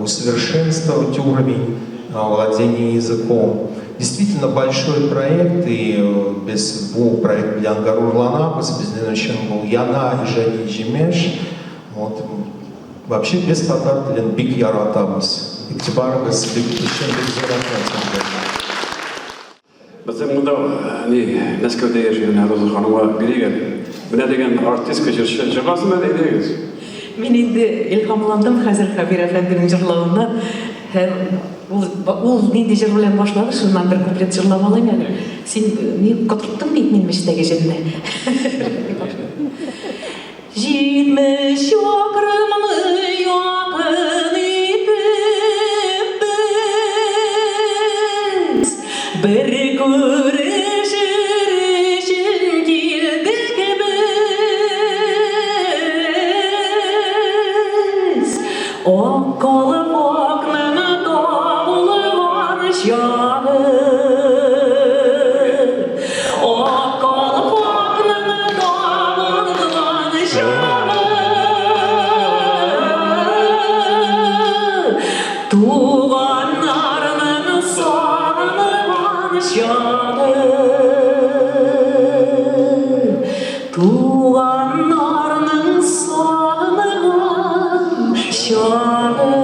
усовершенствовать уровень владения языком. Действительно большой проект, и без бу проект белән горурланабыз, безнең өчен бу яңа иҗади җимеш. Вот. Вообще без татар телен бик яратабыз. Игътибарыгыз өчен бик зур рәхмәт сезгә. Безнең монда ни Мәскәүдә яшәгән Роза ханымга бирик әле. Менә дигән артистка, җырчы, җырласын әле, әйдәгез. Мин инде илһамландым хәзер Хәбир әфәнденең җырлавыннан һәм ул нинди җыр белән башлады, шуннан бер куплет җырлап алыйм әле. Син ни котырттың бит минем эчтәге җенне. 70 чакрымны якын итеп без бер күрешер өчен килдек без. Ак калфакның табылган чагы. Ак калфакның табылган чагы. Туганнарның сагынган чагы. Туганнарның сагынган чагы.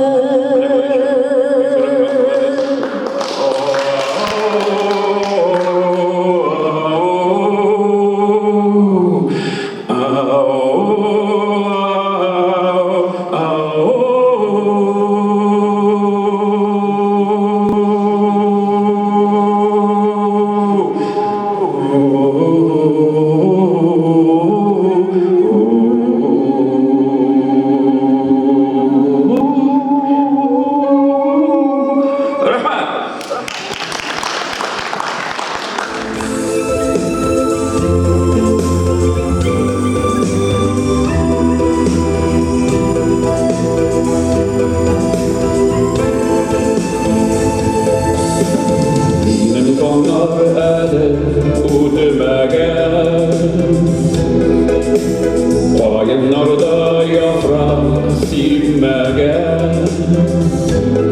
үтмәгән.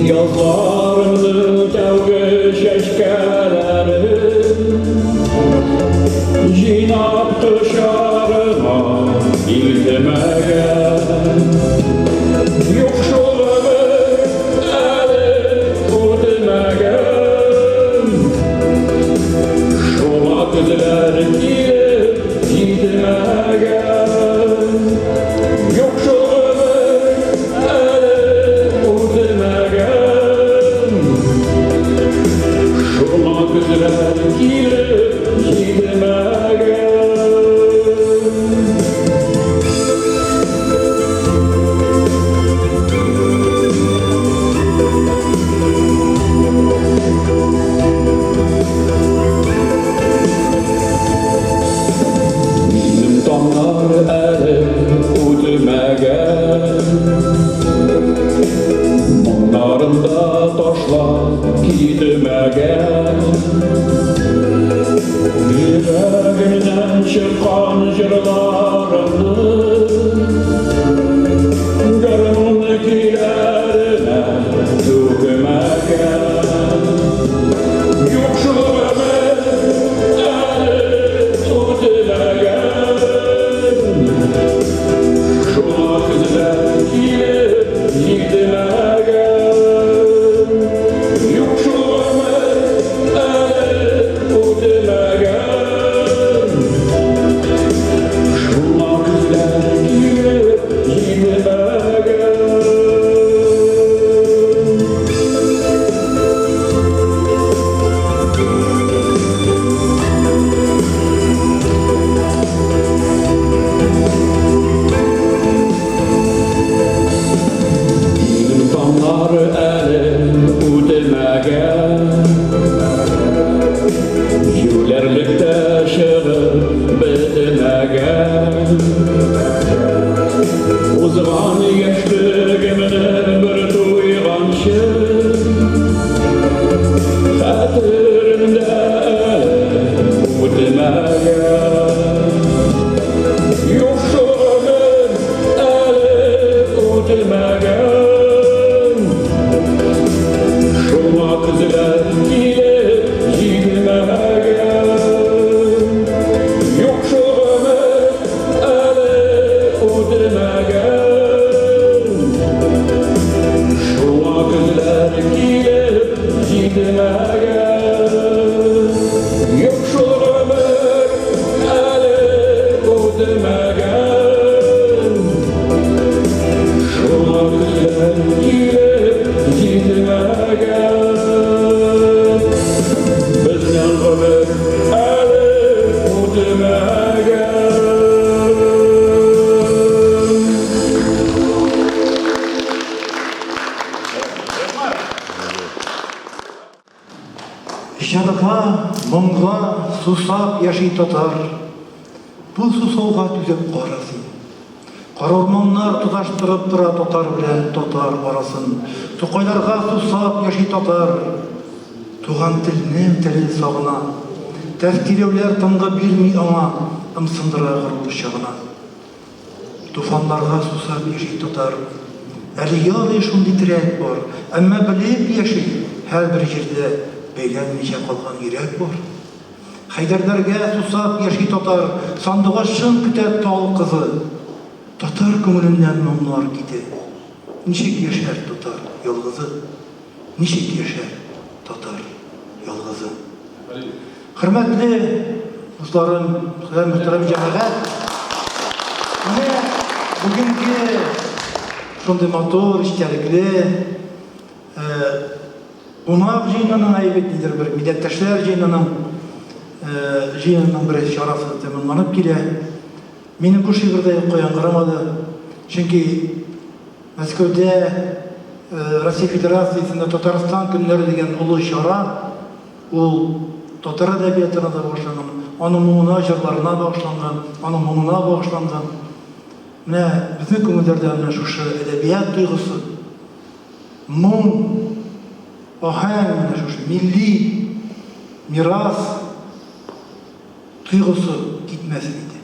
Язларымның тәүге чәчкәләрен Җыйнап кочагыма илтемәгән. Юк шул гомер әле үтмәгән. Шуңа көзләр килеп җитмәгән. Юк шул гомер әле үтмәгән. Шуңа көзләр килеп җитмәгән. Минем таңнар әле үтмәгән. Моңнарым да ташлап китмәгән. Йөрәгемнән чыккан җырларымны Гармун көйләренә түкмәгән. Юк шул гомер әле үтмәгән. Шуңа көзләр килеп җитмәгән. Юк шул гомер әле үтмәгән. Шуңа көзләр килеп җитмәгән. Минем таңнар әле үтмәгән. Юләрлек тә чыгып бетмәгән. Узган яшьлегемне бер туйганчы Хәтеремдә әле үтмәгән. Юк шул гомер әле үтмәгән. Шуңа көзләр килеп җитмәгән. Юк шул гомер әле үтмәгән. Шуңа көзләр килеп җитмәгән. Юк шул гомер әле үтмәгән. Шуңа көзләр килеп җитмәгән. Безнең гомер әле үтмәгән. Җырга, моңга сусап яши татар. Бу сусауга түзеп кара син. Карурманнар тоташтырып тора татар белән татар арасын. Тукайларга сусап яши татар. Туган телнең телен сагына. Тәфтиләүләр тынгы бирми аңа, ымсындыра горур чагына. Туфаннарга сусап яши татар. Әле ярый шундый терәк бар, әмма белеп яши, һәрбер җирдә бәйләнмичә калган йөрәк бар. Хәйдәрләргә сусап яши татар, сандугачын көтә тал кызы. Татар күңеленнән моңнар китә. Ничек яшәр татар ялгызы? Ничек яшәр татар ялгызы? Хөрмәтле дусларым, мөхтәрәм җәмәгать, менә бүгенге шундый матур, истәлекле кунак җыенының, әйбәт нидер бер милләттәшләр җыенының җыенының бер чарасы тәмамланып килә. Минем бу шигырь дә юкка яңгырамады, чөнки Мәскәүдә Россия Федерациясендә Татарстан көннәре дигән олы чара, ул татар әдәбиятына да багышланган, аның моңына, җырларына багышланган, аның моңына багышланган. Менә безнең күңелләрдә менә шушы әдәбият тойгысы, моң, аһәң, менә шушы милли мирас тойгысы китмәсен иде.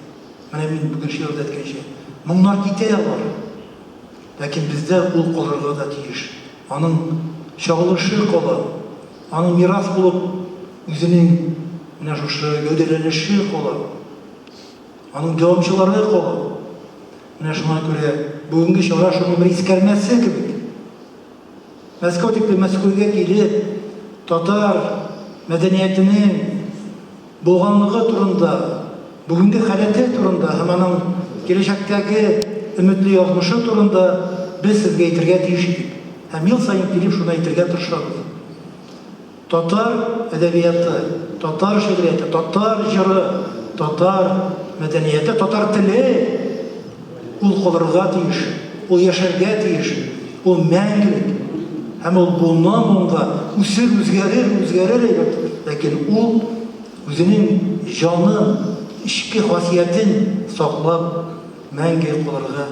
Менә мин бүген шигырьдә әйткәнчә, моңнар китә алар. Ләкин бездә ул калырга да тиеш. Аның чагылышы кала, аның мирас булып үзенең менә шушы гәүдәләнеше кала, аның дәвамчылары кала. Менә шуңа күрә бүгенге чара шуның бер искәрмәсе кебек. Мәскәү тикле Мәскәүгә килеп, татар мәдәниятенең булганлыгы турында, бүгенге халәте турында һәм аның киләчәктәге өметле язмышы турында без сезгә әйтергә тиеш идек. Һәм ел саен килеп шуны әйтергә тырышабыз. Татар әдәбияты, татар шигърияте, татар җыры, татар мәдәнияте, татар теле ул калырга тиеш, ул яшәргә тиеш, ул мәңгелек. Һәм ул буыннан-буынга үсер, үзгәрер, үзгәрер әйбер. Ләкин ул үзенең җанын, эчке хасиятен саклап мәңге калырга.